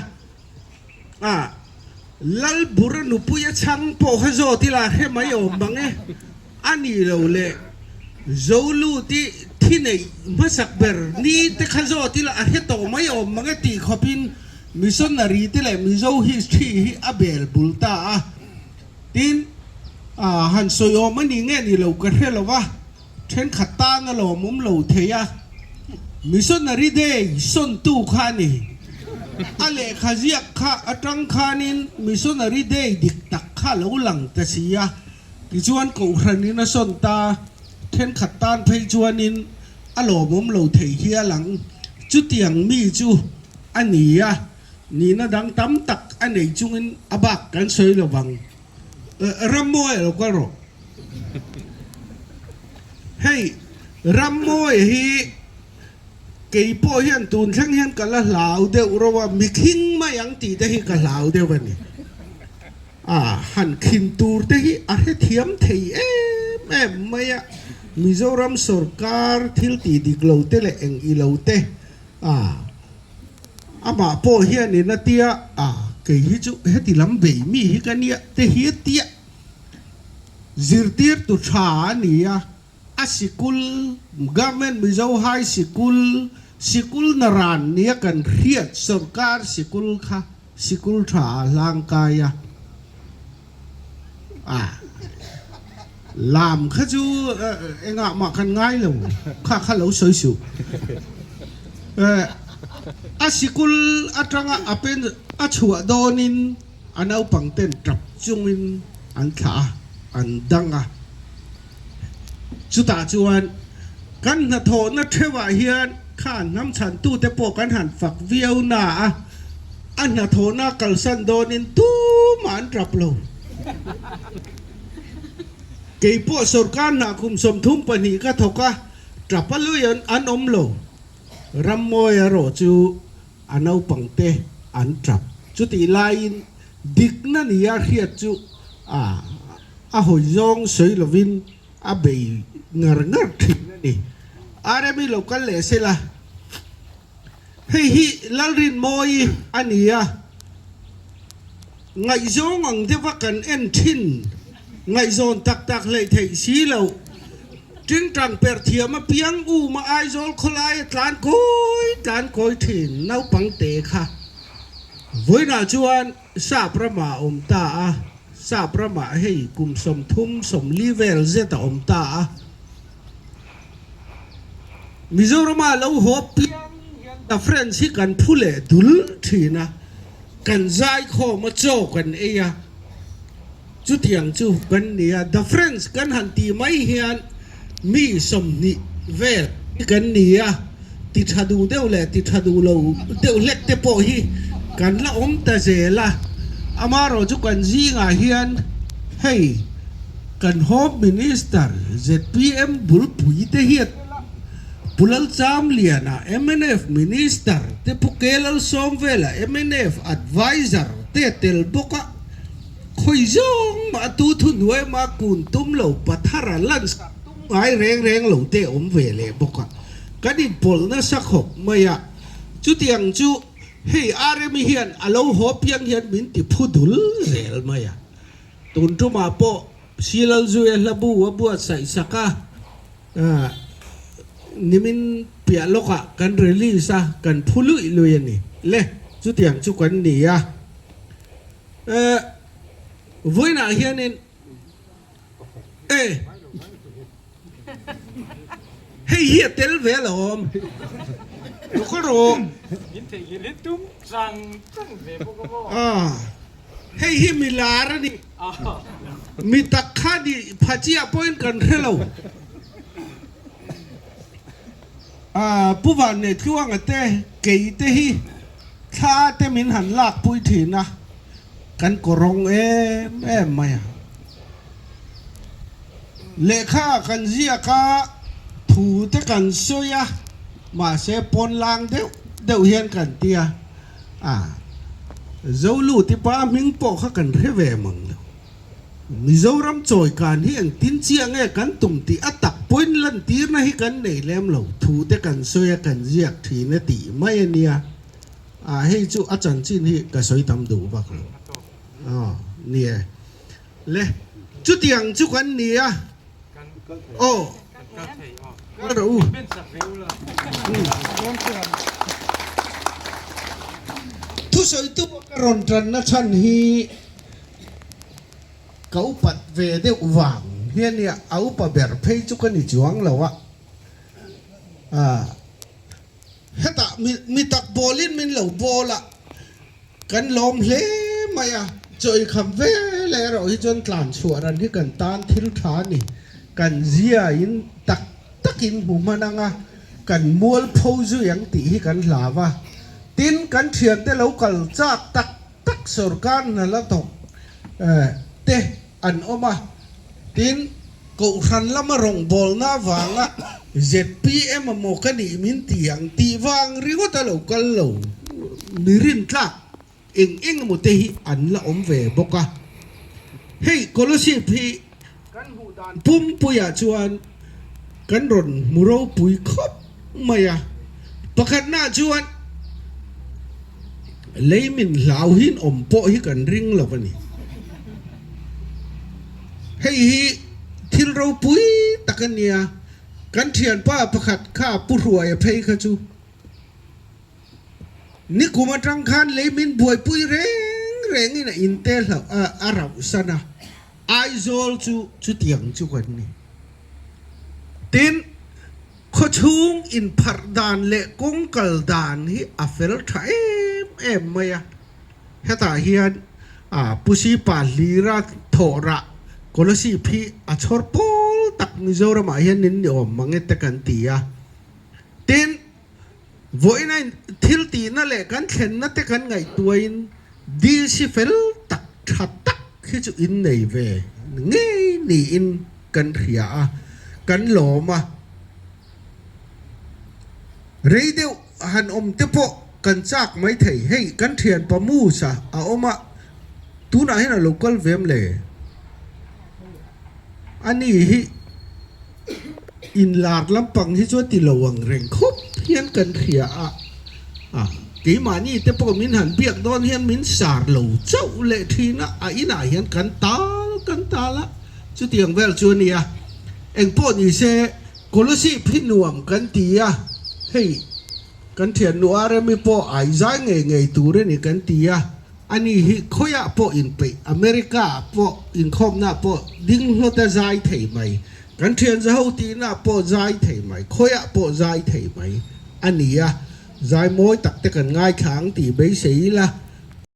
A, Lalbura nupui a chhang pawh kha zawt ila hre mai awm bang e. A ni lo le, Zolu ti thi neih hmasak ber ni te kha zawt ila a hre tawh mai awm bang e tih khawpin missionary te leh Mizo history hi a bel bul ta a. Tin, a han sawi awm a ni nge ni lo ka hre lo va, thenkhat tan a lawmawm lo thei a. Missionary Day sawntu kha a ni. A lehkha ziak kha atang khanin Missionary Day dik tak kha a lo lang ta si a. Tichuan Kohhranin a sawn ta, thenkhat tan phei chuanin a lawmawm lo thei hial ang. Chutiang mi chu a ni a, nihna dang tam tak a nei chungin a bak kan sawi lo vang. Rammawi a lo kal rawh. Hei Rammawi hi kei pawh hian tun thleng hian ka la hlau deuh ro a, mi khing mai ang tih te hi ka hlau deuh a ni. A han khin tur te hi a hrethiam thei em em mai a, Mizoram sorkar thil tih dik lo te leh eng i lo te a. Amah pawh hianin a tia, A, kei hi chu heti lam bei mi hi ka nia te hi a tia. Zirtirtu tha a ni a, a sikul, Government Mizo High Sikul, sikul naran nia kan hriat sorkar sikul kha sikul tha a hlangkai a. A, lam kha chu engah mah kan ngai lo, kha kha lo sawi suh. A sikul atanga a pen a chhuah dawnin a naupang ten tap chungin an thlah a, an dang a. Chutah chuan kan hnathawhna theuhah hian kha hnam chhantute pawh kan han fak viau na a, a hnathawhna kalsan dawnin tumah an tap lo. Kei pawh sorkar hna kum 32 ka thawk a, tap a lui an awm lo. Rammawi erawh chu a naupangte an tap. Chutih laiin dikna nia hriat chu a a hawi zawng sawi lovin a bei ngar ngar thin a ni. Rmi lo kal leh se la, hei hi Lalrinmawii a ni a, ngaihzawng ang deuha kan en thin, ngaihzawn tak tak hleih theih si loh, tingtang perh thiam apiang uma Aizawl khawlaia tlan kawi tlan kawi thin naupang te kha. Vawiinah chuan Sap ramah a awm ta a, Sap ramah hei kum 30 40 vel zet a awm ta a. Mizorama lo haw piang hian The Friends hi kan phu leh dul thin a, kan zaikhawm a, chaw kan ei a, chutiang chu kan ni a. The Friends kan han tih mai hian mi 20 vel hi kan ni a, ti tha duh deuh leh ti tha duh lo deuh hlek te pawh hi kan la awm ta zel a. Amaherawhchu chu kan zingah hian hei Kan Home Minister zpm bulpui te hian Pu Lalchamliana mnf Minister te Pu Kelalsawmvela mnf Adviser te tel bawk a, khawi zawng mah tu thuhnuai mah kun tum lo Pathara lansak tum ngai reng reng lo te awm ve leh bawk a, kan inpawlh nasa khawp mai a, chutiang chu hei Rmi hian a lo haw piang hian min ti phu dul zel mai a. Tun tumah pawh Silalzuia hla bu a buatsaih sak a, nimin piah lawkah kan release a, kan phu luih luih a ni. Le, chutiang chu kan ni a. Vawiinah hianin e, hei hi a tel ve alawm. Ka rawh. Hei hi mi lar a ni. Mi tak kha ni pha chiah pawhin kan hre lo. Pu Vanneih Tluanga te, kei te hi thla te min han lak pui thin a, kan kawrawng em em mai a. Lehkha kan ziak a, thu te kan sawi a, mahse pawnlang deuh deuh hian kan ti a. A, Zolu tipa hming pawh kha kan hre ve mang lo. Mizoram chawi kan hi engtin chiah nge kan tum tih a tak pawhin lantirna hi kan nei lem lo. Thu te kan sawi a, kan ziak thin a tih mai a nia. A, hei chu a chanchin hi ka sawi tam duh vak lo. Aw, ni e. Le, chutiang chu kan ni a. Aw, kal rawh u. Thusawitu ka rawn tanna chhan hi ka upat ve deuh vang hian nia, a upa ber phei chu ka ni chuang lo a. Hetah mi tak bawlin min lo bawl a, kan lawm hle mai a, chawi kham ve leh erawh hi chuan tlan chhuah ran hi kan tan thil tha a ni. Kan ziain tak takin hmu hman ang a, kan mual pho zui ang tih hi kan hlau a. Tin, kan thiante lo kal chak tak tak sorkar hna la thawk te an awm a, tin, Kohhran lama rawngbawlna avanga zpm a maw ka nih min ti ang tih vang ringawt a lo kal lo mi rintlak eng eng emaw te hi an la awm ve bawk a. Hei Kolasib hi kan hmuh dan pumpuiah chuan kan rawn hmu ropui khawp mai a, pakhatnaah chuan lei min hlauhin awm pawh hi kan ring lo a ni. Hei hi thil ropui tak a nia, kan thianpa pakhat kha Pu Hruaia phei kha chu nikum atang khan lei min buaipui reng rengin a inte hlauh a, a rauhsan a, Aizawl chu chutiang chu kan ni. Tin, khawchhung inpharh dan leh kawng kal dan hi a fel tha em em mai a. Hetah hian Pusi pa hlira thawh rah Kolasib hi a chhawr pawl tak Mizoramah hian in ni awm mang e te kan ti a. Tin, vawiina thil tihna leh kan thlenna te kan ngaihtuahin dil si fel tak tha tak hi chu in nei ve ngei niin kan hria a, kan lawm a. Rei deuh han awm te pawh kan chak mai thei. Hei kan thianpa Musa a awm a, tunah hian a lo kal ve em le? Ani hi inlar lampang hi chuan ti lo ang reng khawp hian kan hria a, a keimahni te pawh min han biak dawn hian min sar lo chauh leh thin a, a inah hian kan tal kan tal a, chutiang vel chu a nia. Engpawh ni se Kolasib hi nuam kan ti a, hei. Kan thiannu Aremi pawh ai zai ngei ngei tur a ni kan ti a, ani hi khawiah pawh inpeih, America ah pawh inkhawmna ah pawh ding hlawt a zai thei mai, kan thian zaho tihna ah pawh zai thei mai, khawiah pawh zai thei mai a ni a, zai mawi tak te kan ngaithla ang tih beisei ila.